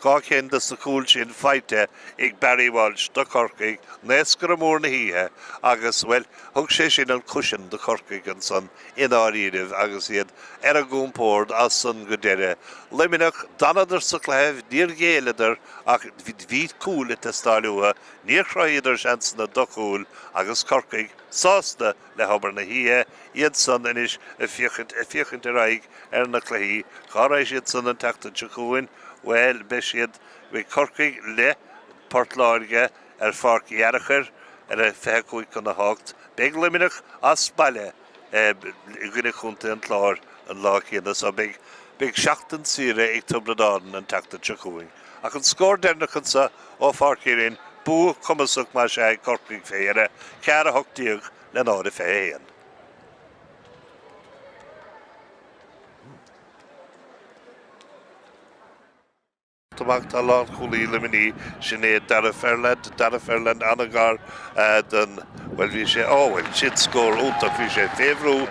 2 cheann de na cúil sin faighte ag Barry Walsh do Chorcaigh, naoscaire mór na hoíche agus, bhuel, thug sé sin an cushion do Chorcaigh ansan i ndáiríribh agus iad ar a gcompord as san go deireadh. Luimneach, d'fhanadar sa chluiche, níor ghéilleadar ach bhí cúil ag teastáil uathu, níor chruthaíodar seansanna do chúil agus Corcaigh sásta le hobair na hoíche, iad san anois ag féachaint ag féachaint ar aghaidh ar na cluichí. Cá raghaidh siad san an tseachtain seo chugainn? Bhuel, beidh siad, beidh Corcaigh le Port Láirge ar Pháirc Uí Fhearachair ar a 25 chun a 8. Beidh Luimneach as baile i gcoinne Chontae an Chláir an lá céanna so beidh beidh seachtain saoire ag Tiobraid Árann an tseachtain seo chugainn. Ach an scór deireanach anseo ó Pháirc Uí Rinn, bua cumasach más ea ag Corcaigh fé dheireadh, 4, 18 le 0, 21. Amach tá lánchúlaí Luimnigh, sin é Darragh Ferland, Darragh Ferland an-ghar don, bhuel bhí sé, ó bhuel sin scór iontach, bhí sé fé bhrú,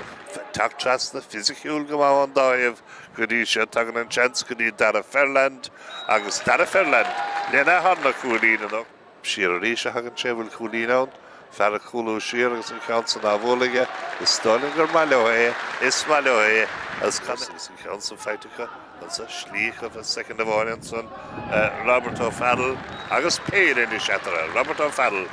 teacht trasna fisiciúil go maith ón dá thaobh go dtí seo, tagann an seans go dtí Darragh Ferland agus Darragh Ferland lena tharna cúilín anocht. Siar arís a thagann sé, bhfuil cúilín ann? Fear ag cúlú siar agus an ceann san á bhualadh aige. Is dóigh liom gur maith leo é. Is maith leo é. Agus agus an ceann san faighte acu anso. Slí acu fá soicind amháin ansan. Robert O'Farrell agus péire anois eatarthu. Robert O'Farrell.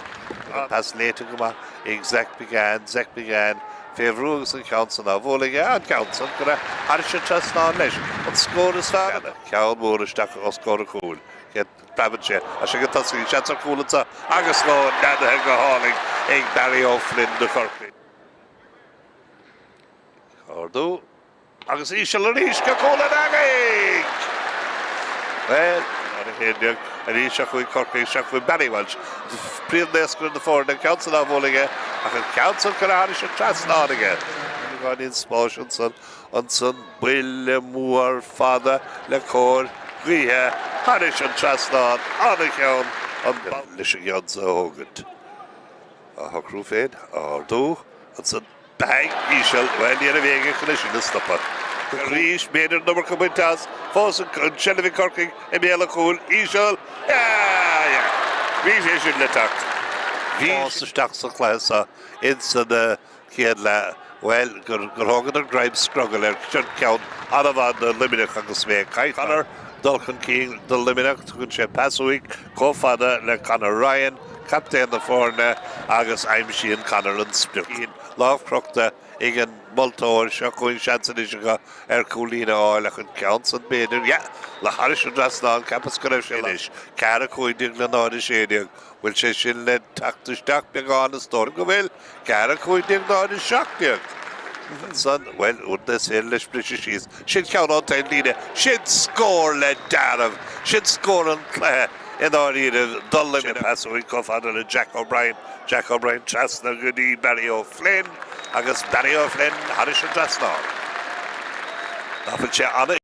An pas léite go maith ag Zach McGann. Zach McGann fé bhrú agus an ceann san á bhualadh aige. An ceann san go raibh thairis an trasnán leis. An scór is fearr. Ceann mór isteach os comhair an chúil. Preabann sé as sin go tosaigh, seans ar chúl anseo agus scór neadaithe go hálainn ag Barry O'Flynn do Chorcaigh. Ardú agus íseal arís go cúl an eangaigh! Bhuel, 0-11 arís seo chugainn Corcaigh, seo chugainn Barry Walsh, príomhnaoscaire na foirne, an ceann san á bhualadh aige ach an ceann san curtha thairis an trasnán aige. Beagáinín spáis ansan Ansan buille mór fada le cóir gaoithe thairis an trasnán, an-cheann an leis an gceann so a thógaint. Á shocrú féin, á ardú, ansan bang íseal, bhuel ní raibh éinne chun é sin a stopadh. Arís, b'fhéidir an iomarca bainte as, fós an tseilbh ag Corcaigh i mbéal an chúil, íseal, yeah, yeah, bhí sé sin le teacht. Bhí fás isteach sa chluiche seo insan chéad leath, bhuel, gur thógadar greim scrogaill ar ceann an-mhaith do Luimneach agus mé ag caint. Conor dul chun cinn do Luimneach, tugann sé pas uaidh chomh fada le Conor Ryan, captaen na foirne, agus aimsíonn Conor an sprioc. Lámh crochta ag an moltóir, seo chugainn seans anois acu ar chúilín a fháil ach an ceann san b'fhéidir, yeah, le thairis an dtrasnán, cheapas go raibh sé anois, 4 15 le 0 16. Bhfuil sé sin le teacht isteach beagán is dóigh go bhfuil. 4 15 0 17. Ansan, bhuel, uaireanta is féidir leis briseadh síos. Sin ceann ón taobhlíne. Sin scór le deáramh. Sin scór an chluiche i ndáiríre. Do Luimneach. Pas uaidh chomh fada le Jack O'Brien. Jack O'Brien trasna go dtí Barry O'Flynn agus Barry O'Flynn thairis an dtrasnán. Nach bhfuil sé ana.